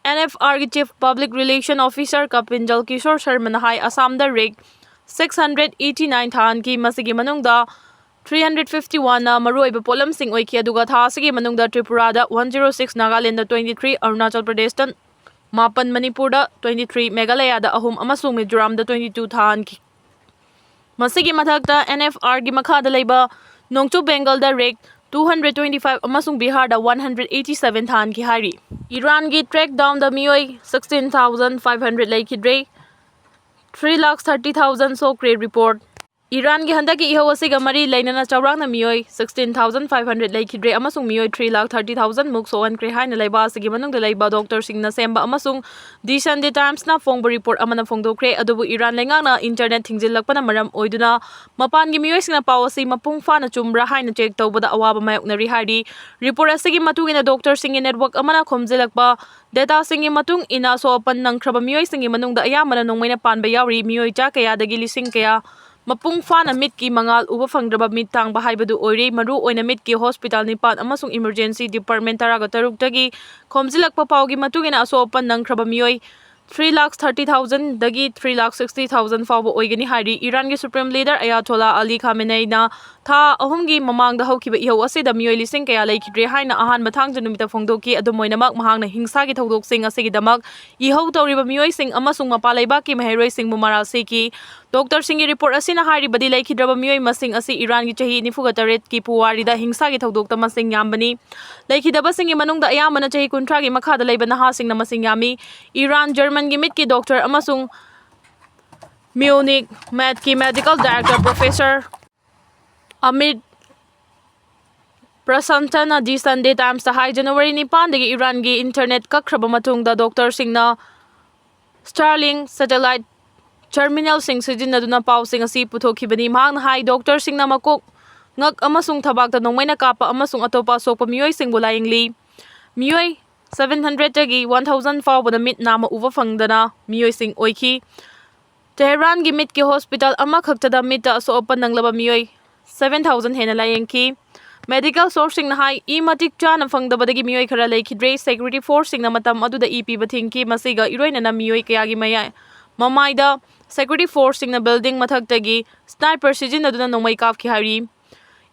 N F Rꯒꯤ Chief Public Relation Officer Kapinjal Kishor ꯁꯔꯃꯅ ꯍꯥꯏ, ꯑꯁꯥꯝꯗ rake six hundred eighty nine ꯊꯥꯍꯟꯈꯤ꯫ ꯃꯁꯤꯒꯤ ꯃꯅꯨꯡꯗ three hundred fifty oneꯅ ꯃꯔꯨꯑꯣꯏꯕ ꯄꯣꯠꯂꯝꯁꯤꯡ ꯑꯣꯏꯈꯤ, ꯑꯗꯨꯒ ꯊꯥ ꯑꯁꯤꯒꯤ ꯃꯅꯨꯡꯗ ꯇ꯭ꯔꯤꯄꯨꯔꯥꯗ one zero six, Nagaland twenty three, Arunachal ꯄ꯭ꯔꯗꯦꯁꯇ ꯃꯥꯄꯟ, ꯃꯅꯤꯄꯨꯔꯗ twenty three, ꯃꯦꯘꯥꯂꯌꯥꯗ ꯑꯍꯨꯝ ꯑꯃꯁꯨꯡ ꯃꯤꯖꯣꯔꯥꯝꯗ twenty two ꯊꯥꯍꯟꯈꯤ꯫ ꯃꯁꯤꯒꯤ ꯃꯊꯛꯇ N F Rꯒꯤ ꯃꯈꯥꯗ ꯂꯩꯕ ꯅꯣꯡꯆꯨꯞ ꯕꯦꯡꯒꯜꯗ rake two hundred twenty five ꯑꯃꯁꯨꯡ ꯕꯤꯍꯥꯔꯗ one hundred eighty seven ꯊꯥꯍꯟꯈꯤ ꯍꯥꯏꯔꯤ꯫ ꯏꯔꯥꯟꯒꯤ crackdownꯗ ꯃꯤꯑꯣꯏ sixteen thousand five hundred ꯂꯩꯈꯤꯗ꯭ꯔꯦ, three lakh thirty thousand ꯁꯣꯛꯈ꯭ꯔꯦ꯫ Report꯫ ꯏꯔꯥꯟꯒꯤ ꯍꯟꯗꯛꯀꯤ ꯏꯍꯧ ꯑꯁꯤꯒ ꯃꯔꯤ ꯂꯩꯅꯅ ꯆꯥꯎꯔꯥꯛꯅ ꯃꯤꯑꯣꯏ sixteen thousand five hundred ꯂꯩꯈꯤꯗ꯭ꯔꯦ ꯑꯃꯁꯨꯡ ꯃꯤꯑꯣꯏ three lakh thirty thousand ꯃꯨꯛ ꯁꯣꯛꯍꯟꯈ꯭ꯔꯦ ꯍꯥꯏꯅ ꯂꯩꯕꯥꯛ ꯑꯁꯤꯒꯤ ꯃꯅꯨꯡꯗ ꯂꯩꯕ ꯗꯣꯛꯇꯔꯁꯤꯡꯅ ꯁꯦꯝꯕ ꯑꯃꯁꯨꯡ The Sunday Timesꯅ ꯐꯣꯡꯕ report ꯑꯃꯅ ꯐꯣꯡꯗꯣꯛꯈ꯭ꯔꯦ꯫ ꯑꯗꯨꯕꯨ ꯏꯔꯥꯟ ꯂꯩꯉꯥꯛꯅ internet ꯊꯤꯡꯖꯤꯜꯂꯛꯄꯅ ꯃꯔꯝ ꯑꯣꯏꯗꯨꯅ ꯃꯄꯥꯟꯒꯤ ꯃꯤꯑꯣꯏꯁꯤꯡꯅ ꯄꯥꯎ ꯑꯁꯤ ꯃꯄꯨꯡ ꯐꯥꯅ ꯆꯨꯝꯕ꯭ꯔꯥ ꯍꯥꯏꯅ check ꯇꯧꯕꯗ ꯑꯋꯥꯕ ꯃꯥꯌꯣꯛꯅꯔꯤ ꯍꯥꯏꯔꯤ꯫ Report ꯑꯁꯤꯒꯤ ꯃꯇꯨꯡ ꯏꯟꯅ, ꯗꯣꯛꯇꯔꯁꯤꯡꯒꯤ network ꯑꯃꯅ ꯈꯣꯝꯖꯤꯜꯂꯛꯄ dataꯁꯤꯡꯒꯤ ꯃꯇꯨꯡ ꯏꯟꯅ, ꯑꯁꯣꯛ ꯑꯄꯟ ꯅꯪꯈ꯭ꯔꯕ ꯃꯤꯑꯣꯏꯁꯤꯡꯒꯤ ꯃꯅꯨꯡꯗ ꯑꯌꯥꯝꯕꯅ ꯅꯣꯡꯃꯩꯅ ꯄꯥꯟꯕ ꯌꯥꯎꯔꯤ꯫ ꯃꯤꯑꯣꯏ ꯆꯥ ꯀꯌꯥꯗꯒꯤ ꯂꯤꯁꯤꯡ ꯀꯌꯥ ꯃꯄꯨꯡ ꯐꯥꯅ ꯃꯤꯠꯀꯤ ꯃꯉꯥꯜ ꯎꯕ ꯐꯪꯗ꯭ꯔꯕ ꯃꯤꯠ ꯇꯥꯡꯕ ꯍꯥꯏꯕꯗꯨ ꯑꯣꯏꯔꯦ꯫ ꯃꯔꯨ ꯑꯣꯏꯅ ꯃꯤꯠꯀꯤ hospital ꯅꯤꯄꯥꯟ ꯑꯃꯁꯨꯡ emergency department ꯇꯔꯥꯒ ꯇꯔꯨꯛꯇꯒꯤ ꯈꯣꯝꯖꯤꯜꯂꯛꯄ ꯄꯥꯎꯒꯤ ꯃꯇꯨꯡ ꯏꯟꯅ, ꯑꯁꯣꯛ ꯑꯄꯟ ꯅꯪꯈ꯭ꯔꯕ ꯃꯤꯑꯣꯏ three lakh thirty thousandꯗꯒꯤ three lakh sixty thousand ꯐꯥꯎꯕ ꯑꯣꯏꯒꯅꯤ ꯍꯥꯏꯔꯤ꯫ ꯏꯔꯥꯟꯒꯤ Supreme Leader Ayatollah Ali Khameneiꯅ ꯊꯥ ꯑꯍꯨꯝꯒꯤ ꯃꯃꯥꯡꯗ ꯍꯧꯈꯤꯕ ꯏꯍꯧ ꯑꯁꯤꯗ ꯃꯤꯑꯣꯏ ꯂꯤꯁꯤꯡ ꯀꯌꯥ ꯂꯩꯈꯤꯗ꯭ꯔꯦ ꯍꯥꯏꯅ ꯑꯍꯥꯟꯕ ꯊꯥꯡꯖ ꯅꯨꯃꯤꯠꯇ ꯐꯣꯡꯗꯣꯛꯈꯤ꯫ ꯑꯗꯨꯝ ꯑꯣꯏꯅꯃꯛ, ꯃꯍꯥꯛꯅ ꯍꯤꯡꯁꯥꯒꯤ ꯊꯧꯗꯣꯛꯁꯤꯡ ꯑꯁꯤꯒꯤꯗꯃꯛ ꯏꯍꯧ ꯇꯧꯔꯤꯕ ꯃꯤꯑꯣꯏꯁꯤꯡ ꯑꯃꯁꯨꯡ ꯃꯄꯥꯟ ꯂꯩꯕꯥꯛꯀꯤ ꯃꯍꯩꯔꯣꯏꯁꯤꯡꯕꯨ ꯃꯔꯥꯜ ꯁꯤꯈꯤ꯫ ꯗꯣꯛꯇꯔꯁꯤꯡꯒꯤ report ꯑꯁꯤꯅ ꯍꯥꯏꯔꯤꯕꯗꯤ, ꯂꯩꯈꯤꯗ꯭ꯔꯕ ꯃꯤꯑꯣꯏ ꯃꯁꯤꯡ ꯑꯁꯤ ꯏꯔꯥꯟꯒꯤ ꯆꯍꯤ ꯅꯤꯐꯨꯒ ꯇꯔꯦꯠꯀꯤ ꯄꯨꯋꯥꯔꯤꯗ ꯍꯤꯡꯁꯥꯒꯤ ꯊꯧꯗꯣꯛꯇ ꯃꯁꯤꯡ ꯌꯥꯝꯕꯅꯤ꯫ ꯂꯩꯈꯤꯗꯕꯁꯤꯡꯒꯤ ꯃꯅꯨꯡꯗ ꯑꯌꯥꯝꯕꯅ ꯆꯍꯤ ꯀꯨꯟꯊ꯭ꯔꯥꯒꯤ ꯃꯈꯥꯗ ꯂꯩꯕ ꯅꯍꯥꯁꯤꯡꯅ ꯃꯁꯤꯡ ꯌꯥꯝꯃꯤ꯫ ꯏꯔꯥꯟ ꯖꯔꯃꯟꯒꯤ ꯃꯤꯠꯀꯤ ꯗꯣꯛꯇꯔ ꯑꯃꯁꯨꯡ Munich Medꯀꯤ medical director Professor Amit Prasantana The Sunday Timesꯇ high, January ꯅꯤꯄꯥꯟꯗꯒꯤ ꯏꯔꯥꯟꯒꯤ internet ꯀꯛꯈ꯭ꯔꯕ ꯃꯇꯨꯡꯗ ꯗꯣꯛꯇꯔꯁꯤꯡꯅ Starlink satellite terminalꯁꯤꯡ ꯁꯤꯖꯤꯟꯅꯗꯨꯅ ꯄꯥꯎꯁꯤꯡ ꯑꯁꯤ ꯄꯨꯊꯣꯛꯈꯤꯕꯅꯤ꯫ ꯃꯍꯥꯛꯅ ꯍꯥꯏ, ꯗꯣꯛꯇꯔꯁꯤꯡꯅ ꯃꯀꯣꯛ ꯉꯛ ꯑꯃꯁꯨꯡ ꯊꯕꯥꯛꯇ ꯅꯣꯡꯃꯩꯅ ꯀꯥꯞꯄ ꯑꯃꯁꯨꯡ ꯑꯇꯣꯞꯄ ꯑꯁꯣꯛꯄ ꯃꯤꯑꯣꯏꯁꯤꯡꯕꯨ ꯂꯥꯌꯦꯡꯂꯤ꯫ ꯃꯤꯑꯣꯏ seven hundred ꯇꯒꯤ one thousand ꯐꯥꯎꯕꯗ ꯃꯤꯠ ꯅꯥꯝꯃ ꯎꯕ ꯐꯪꯗꯅ ꯃꯤꯑꯣꯏꯁꯤꯡ ꯑꯣꯏꯈꯤ꯫ ꯇꯦꯍꯔꯥꯟꯒꯤ ꯃꯤꯠꯀꯤ ꯍꯣꯁꯄꯤꯇꯥꯜ ꯑꯃꯈꯛꯇꯗ ꯃꯤꯠꯇ ꯑꯁꯣꯛ ꯑꯄꯟ ꯅꯪꯂꯕ ꯃꯤꯑꯣꯏ seven thousand ꯍꯦꯟꯅ ꯂꯥꯌꯦꯡꯈꯤ꯫ ꯃꯦꯗꯤꯀꯦꯜ ꯁꯣꯔꯁꯁꯤꯡꯅ ꯍꯥꯏ, ꯏ ꯃꯇꯤꯛ ꯆꯥꯅ ꯐꯪꯗꯕꯗꯒꯤ ꯃꯤꯑꯣꯏ ꯈꯔ ꯂꯩꯈꯤꯗ꯭ꯔꯦ꯫ ꯁꯦꯀ꯭ꯌꯨꯔꯤꯇꯤ ꯐꯣꯔꯁꯁꯤꯡꯅ ꯃꯇꯝ ꯑꯗꯨꯗ ꯏ ꯄꯤꯕ ꯊꯤꯡꯈꯤ꯫ ꯃꯁꯤꯒ ꯏꯔꯣꯏꯅꯅ ꯃꯤꯑꯣꯏ ꯀꯌꯥꯒꯤ ꯃꯌꯥꯏ, ꯃꯃꯥꯏꯗ ꯁꯦꯀ꯭ꯌꯨꯔꯤꯇꯤ ꯐꯣꯔꯁꯁꯤꯡꯅ ꯕꯤꯜꯗꯤꯡ ꯃꯊꯛꯇꯒꯤ ꯁ꯭ꯅꯥꯏꯄꯔ ꯁꯤꯖꯤꯟꯅꯗꯨꯅ ꯅꯣꯡꯃꯩ ꯀꯥꯞꯈꯤ ꯍꯥꯏꯔꯤ꯫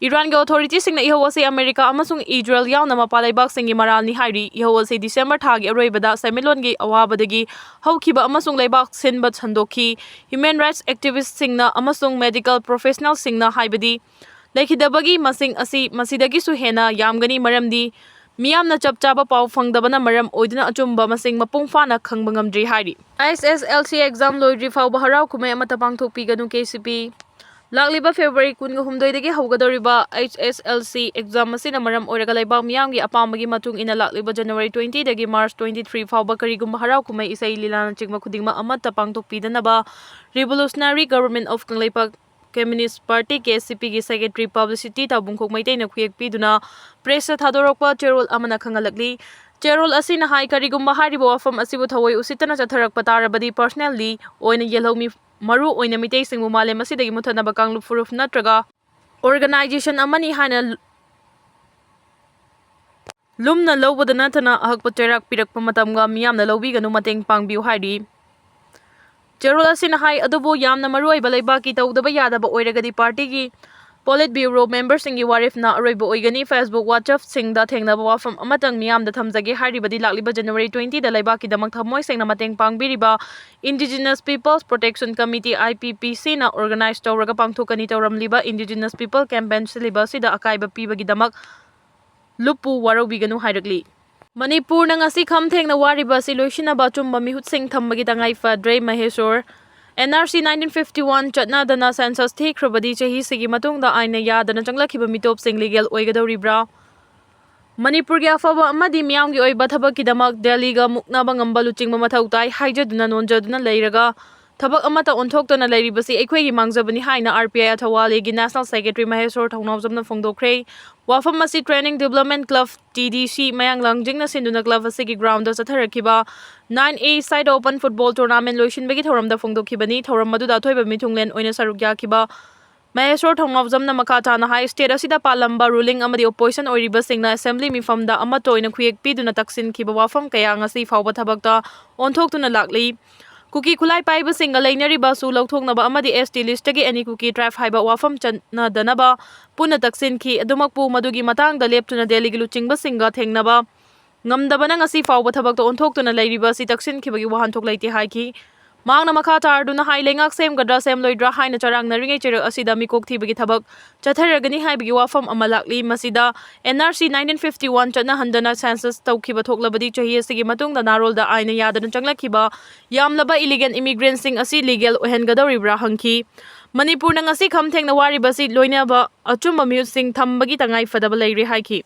ꯏꯔꯥꯟꯒꯤ ꯑꯣꯊꯣꯔꯤꯇꯤꯁꯤꯡꯅ ꯏꯍꯧ ꯑꯁꯤ ꯑꯃꯦꯔꯤꯀꯥ ꯑꯃꯁꯨꯡ ꯏꯖꯔꯦꯜ ꯌꯥꯎꯅ ꯃꯄꯥ ꯂꯩꯕꯥꯛꯁꯤꯡꯒꯤ ꯃꯔꯥꯜꯅꯤ ꯍꯥꯏꯔꯤ꯫ ꯏꯍꯧ ꯑꯁꯤ ꯗꯤꯁꯦꯝꯕꯔ ꯊꯥꯒꯤ ꯑꯔꯣꯏꯕꯗ ꯁꯦꯟꯃꯤꯠꯂꯣꯟꯒꯤ ꯑꯋꯥꯕꯗꯒꯤ ꯍꯧꯈꯤꯕ ꯑꯃꯁꯨꯡ ꯂꯩꯕꯥꯛ ꯁꯤꯟꯕ ꯁꯟꯗꯣꯛꯈꯤ꯫ ꯍ꯭ꯌꯨꯃꯦꯟ ꯔꯥꯏꯠꯁ ꯑꯦꯛꯇꯤꯚꯤꯁ꯭ꯠꯁꯤꯡꯅ ꯑꯃꯁꯨꯡ ꯃꯦꯗꯤꯀꯦꯜ ꯄ꯭ꯔꯣꯐꯦꯁꯅꯦꯜꯁꯤꯡꯅ ꯍꯥꯏꯕꯗꯤ ꯂꯩꯈꯤꯗꯕꯒꯤ ꯃꯁꯤꯡ ꯑꯁꯤ ꯃꯁꯤꯗꯒꯤꯁꯨ ꯍꯦꯟꯅ ꯌꯥꯝꯒꯅꯤ, ꯃꯔꯝꯗꯤ ꯃꯤꯌꯥꯝꯅ ꯆꯞ ꯆꯥꯕ ꯄꯥꯎ ꯐꯪꯗꯕꯅ ꯃꯔꯝ ꯑꯣꯏꯗꯨꯅ ꯑꯆꯨꯝꯕ ꯃꯁꯤꯡ ꯃꯄꯨꯡ ꯐꯥꯅ ꯈꯪꯕ ꯉꯝꯗ꯭ꯔꯤ ꯍꯥꯏꯔꯤ꯫ H S L C exam ꯂꯣꯏꯗ꯭ꯔꯤ ꯐꯥꯎꯕ ꯍꯔꯥꯎ ꯀꯨꯝꯍꯩ ꯑꯃꯠꯇ ꯄꯥꯡꯊꯣꯛꯄꯤꯒꯅꯨ, K C P꯫ ꯂꯥꯛꯂꯤꯕ ꯐꯦꯕ꯭ꯔꯨꯋꯥꯔꯤ ꯀꯨꯟꯒ ꯍꯨꯝꯗꯣꯏꯗꯒꯤ ꯍꯧꯒꯗꯧꯔꯤꯕ H S L C exam ꯑꯁꯤꯅ ꯃꯔꯝ ꯑꯣꯏꯔꯒ ꯂꯩꯕꯥꯛ ꯃꯤꯌꯥꯝꯒꯤ ꯑꯄꯥꯝꯕꯒꯤ ꯃꯇꯨꯡ ꯏꯟꯅ ꯂꯥꯛꯂꯤꯕ January twenty ꯗꯒꯤ March twenty three ꯐꯥꯎꯕ ꯀꯔꯤꯒꯨꯝꯕ ꯍꯔꯥꯎ ꯀꯨꯝꯍꯩ, ꯏꯁꯩ, ꯂꯤꯂꯥꯅꯆꯤꯡꯕ ꯈꯨꯗꯤꯡꯃꯛ ꯑꯃꯠꯇ ꯄꯥꯡꯊꯣꯛꯄꯤꯗꯅꯕ Revolutionary Government of Kangleipak Communist Party, K C P ꯒꯤ secretary publicity ꯇꯥꯕꯨꯡꯈꯣꯛ ꯃꯩꯇꯩꯅ ꯈꯨꯌꯦꯛ ꯄꯤꯗꯨꯅ press ꯇ ꯊꯥꯗꯣꯔꯛꯄ ꯆꯦꯔꯣꯜ ꯑꯃꯅ ꯈꯪꯍꯜꯂꯛꯂꯤ꯫ ꯆꯦꯔꯣꯜ ꯑꯁꯤꯅ ꯍꯥꯏ, ꯀꯔꯤꯒꯨꯝꯕ ꯍꯥꯏꯔꯤꯕ ꯋꯥꯐꯝ ꯑꯁꯤꯕꯨ ꯊꯑꯣꯏ ꯎꯁꯤꯠꯇꯅ ꯆꯠꯊꯔꯛꯄ ꯇꯥꯔꯕꯗꯤ personally ꯑꯣꯏꯅ ꯌꯦꯜꯍꯧꯃꯤ ꯃꯔꯨ ꯑꯣꯏꯅ ꯃꯤꯇꯩꯁꯤꯡꯕꯨ ꯃꯥꯂꯦꯝ ꯑꯁꯤꯗꯒꯤ ꯃꯨꯠꯊꯠꯅꯕ ꯀꯥꯡꯂꯨꯞ ꯐꯨꯔꯨꯞ ꯅꯠꯇ꯭ꯔꯒ organization ꯑꯃꯅꯤ ꯍꯥꯏꯅ ꯂꯨꯝꯅ ꯂꯧꯕꯗ ꯅꯠꯇꯅ ꯑꯍꯛꯄ ꯆꯩꯔꯥꯛ ꯄꯤꯔꯛꯄ ꯃꯇꯝꯒ ꯃꯤꯌꯥꯝꯅ ꯂꯧꯕꯤꯒꯅꯨ, ꯃꯇꯦꯡ ꯄꯥꯡꯕꯤꯌꯨ ꯍꯥꯏꯔꯤ꯫ ꯆꯦꯔꯣꯜ ꯑꯁꯤꯅ ꯍꯥꯏ, ꯑꯗꯨꯕꯨ ꯌꯥꯝꯅ ꯃꯔꯨꯑꯣꯏꯕ ꯂꯩꯕꯥꯛꯀꯤ ꯇꯧꯗꯕ ꯌꯥꯗꯕ ꯑꯣꯏꯔꯒꯗꯤ party ꯒꯤ Politburo member ꯁꯤꯡꯒꯤ ꯋꯥꯔꯦꯞꯅ ꯑꯔꯣꯏꯕ ꯑꯣꯏꯒꯅꯤ꯫ Facebook, WhatsApp ꯁꯤꯡꯗ ꯊꯦꯡꯅꯕ ꯋꯥꯐꯝ ꯑꯃꯇꯪ ꯃꯤꯌꯥꯝꯗ ꯊꯝꯖꯒꯦ꯫ ꯍꯥꯏꯔꯤꯕꯗꯤ ꯂꯥꯛꯂꯤꯕ January twenty ꯗ ꯂꯩꯕꯥꯛꯀꯤꯗꯃꯛ ꯊꯃꯣꯏ ꯁꯦꯡꯅ ꯃꯇꯦꯡ ꯄꯥꯡꯕꯤꯔꯤꯕ Indigenous Peoples Protection Committee, I P P C ꯅ organize ꯇꯧꯔꯒ ꯄꯥꯡꯊꯣꯛꯀꯅꯤ ꯇꯧꯔꯝꯂꯤꯕ Indigenous People Campaign ꯁꯤꯜꯂꯤꯕ ꯑꯁꯤꯗ ꯑꯀꯥꯏꯕ ꯄꯤꯕꯒꯤꯗꯃꯛ ꯂꯨꯞꯄꯨ ꯋꯥꯔꯧꯕꯤꯒꯅꯨ ꯍꯥꯏꯔꯛꯂꯤ꯫ ꯃꯅꯤꯄꯨꯔꯅ ꯉꯁꯤ ꯈꯝ ꯊꯦꯡꯅ ꯋꯥꯔꯤꯕ ꯑꯁꯤ ꯂꯣꯏꯁꯤꯟꯅꯕ ꯑꯆꯨꯝꯕ ꯃꯤꯍꯨꯠꯁꯤꯡ ꯊꯝꯕꯒꯤ ꯇꯉꯥꯏ ꯐꯗ꯭ꯔꯦ, ꯃꯍꯦꯁꯣꯔ꯫ N R C nineteen fifty one ꯆꯠꯅꯗꯅ census ꯊꯤꯈ꯭ꯔꯕꯗꯤ ꯆꯍꯤꯁꯤꯒꯤ ꯃꯇꯨꯡꯗ ꯑꯥꯏꯟꯅ ꯌꯥꯗꯅ ꯆꯪꯂꯛꯈꯤꯕ ꯃꯤꯇꯣꯞꯁꯤꯡ legal ꯑꯣꯏꯒꯗꯧꯔꯤꯕ꯭ꯔꯥ? ꯃꯅꯤꯄꯨꯔꯒꯤ ꯑꯐꯕ ꯑꯃꯗꯤ ꯃꯤꯌꯥꯝꯒꯤ ꯑꯣꯏꯕ ꯊꯕꯛꯀꯤꯗꯃꯛ ꯗꯦꯜꯂꯤꯒ ꯃꯨꯛꯅꯕ ꯉꯝꯕ ꯂꯨꯆꯤꯡꯕ ꯃꯊꯧ ꯇꯥꯏ ꯍꯥꯏꯖꯗꯨꯅ ꯅꯣꯟꯖꯗꯨꯅ ꯂꯩꯔꯒ ꯊꯕꯛ ꯑꯃꯠꯇ ꯑꯣꯟꯊꯣꯛꯇꯅ ꯂꯩꯔꯤꯕꯁꯤ ꯑꯩꯈꯣꯏꯒꯤ ꯃꯥꯡꯖꯕꯅꯤ ꯍꯥꯏꯅ R P I Athawaleꯒꯤ National Secretary ꯃꯍꯦꯁꯣꯔ ꯊꯧꯅꯥꯎꯖꯝꯅ ꯐꯣꯡꯗꯣꯛꯈ꯭ꯔꯦ꯫ ꯋꯥꯐꯝ ꯑꯁꯤ Training Development Club, T D C, ꯃꯌꯥꯡ ꯂꯥꯡꯖꯤꯡꯅ ꯁꯤꯟꯗꯨꯅ club ꯑꯁꯤꯒꯤ groundꯗ ꯆꯠꯊꯔꯛꯈꯤꯕ nine A side open football tournament ꯂꯣꯏꯁꯤꯟꯕꯒꯤ ꯊꯧꯔꯝꯗ ꯐꯣꯡꯗꯣꯛꯈꯤꯕꯅꯤ꯫ ꯊꯧꯔꯝ ꯑꯗꯨꯗ ꯑꯊꯣꯏꯕ ꯃꯤꯊꯨꯡꯂꯦꯟ ꯑꯣꯏꯅ ꯁꯔꯨꯛ ꯌꯥꯈꯤꯕ ꯃꯍꯦꯁꯣꯔ ꯊꯧꯅꯥꯎꯖꯝꯅ ꯃꯈꯥ ꯇꯥꯅ ꯍꯥꯏ, state ꯑꯁꯤꯗ ꯄꯥꯜꯂꯝꯕ ruling ꯑꯃꯗꯤ opposition ꯑꯣꯏꯔꯤꯕꯁꯤꯡꯅ assembly ꯃꯤꯐꯝꯗ ꯑꯃꯠꯇ ꯑꯣꯏꯅ ꯈꯨꯌꯦꯛ ꯄꯤꯗꯨꯅ ꯇꯛꯁꯤꯟꯈꯤꯕ ꯋꯥꯐꯝ ꯀꯌꯥ ꯉꯁꯤ ꯐꯥꯎꯕ ꯊꯕꯛꯇ ꯑꯣꯟꯊꯣꯛꯇꯨꯅ ꯂꯥꯛꯂꯤ꯫ ꯀꯨꯀꯤ ꯈꯨꯠꯂꯥꯏ ꯄꯥꯏꯕꯁꯤꯡꯒ ꯂꯩꯅꯔꯤꯕ ꯑꯁꯨ ꯂꯧꯊꯣꯛꯅꯕ ꯑꯃꯗꯤ S T listꯇꯒꯤ any Kuki tribe ꯍꯥꯏꯕ ꯋꯥꯐꯝ ꯆꯠꯅꯗꯅꯕ ꯄꯨꯟꯅ ꯇꯛꯁꯤꯟꯈꯤ꯫ ꯑꯗꯨꯃꯛꯄꯨ ꯃꯗꯨꯒꯤ ꯃꯇꯥꯡꯗ ꯂꯦꯞꯇꯨꯅ ꯗꯦꯜꯂꯤꯒꯤ ꯂꯨꯆꯤꯡꯕꯁꯤꯡꯒ ꯊꯦꯡꯅꯕ ꯉꯝꯗꯕꯅ ꯉꯁꯤ ꯐꯥꯎꯕ ꯊꯕꯛꯇ ꯑꯣꯟꯊꯣꯛꯇꯨꯅ ꯂꯩꯔꯤꯕ ꯑꯁꯤ ꯇꯛꯁꯤꯟꯈꯤꯕꯒꯤ ꯋꯥꯍꯟꯊꯣꯛ ꯂꯩꯇꯦ ꯍꯥꯏꯈꯤ꯫ ꯃꯍꯥꯛꯅ ꯃꯈꯥ ꯇꯥꯔꯗꯨꯅ ꯍꯥꯏ, ꯂꯩꯉꯥꯛ ꯁꯦꯝꯒꯗ꯭ꯔꯥ ꯁꯦꯝꯂꯣꯏꯗ꯭ꯔꯥ ꯍꯥꯏꯅ ꯆꯔꯥꯡꯅꯔꯤꯉꯩ ꯆꯩꯔꯛ ꯑꯁꯤꯗ ꯃꯤꯀꯣꯛ ꯊꯤꯕꯒꯤ ꯊꯕꯛ ꯆꯠꯊꯔꯒꯅꯤ ꯍꯥꯏꯕꯒꯤ ꯋꯥꯐꯝ ꯑꯃ ꯂꯥꯛꯂꯤ꯫ ꯃꯁꯤꯗ N R C nineteen fifty one ꯆꯠꯅꯍꯟꯗꯅ census ꯇꯧꯈꯤꯕ ꯊꯣꯛꯂꯕꯗꯤ ꯆꯍꯤ ꯑꯁꯤꯒꯤ ꯃꯇꯨꯡꯗ ꯅꯥꯔꯣꯜꯗ ꯑꯥꯏꯟꯅ ꯌꯥꯗꯅ ꯆꯪꯂꯛꯈꯤꯕ ꯌꯥꯝꯂꯕ illegal immigrantꯁꯤꯡ ꯑꯁꯤ legal ꯑꯣꯏꯍꯟꯒꯗꯧꯔꯤꯕ꯭ꯔꯥ ꯍꯪꯈꯤ꯫ ꯃꯅꯤꯄꯨꯔꯅ ꯉꯁꯤ ꯈꯝ ꯊꯦꯡꯅ ꯋꯥꯔꯤꯕꯁꯤ ꯂꯣꯏꯅꯕ ꯑꯆꯨꯝꯕ ꯃꯤꯍꯨꯠꯁꯤꯡ ꯊꯝꯕꯒꯤ ꯇꯉꯥꯏ ꯐꯗꯕ ꯂꯩꯔꯦ ꯍꯥꯏꯈꯤ꯫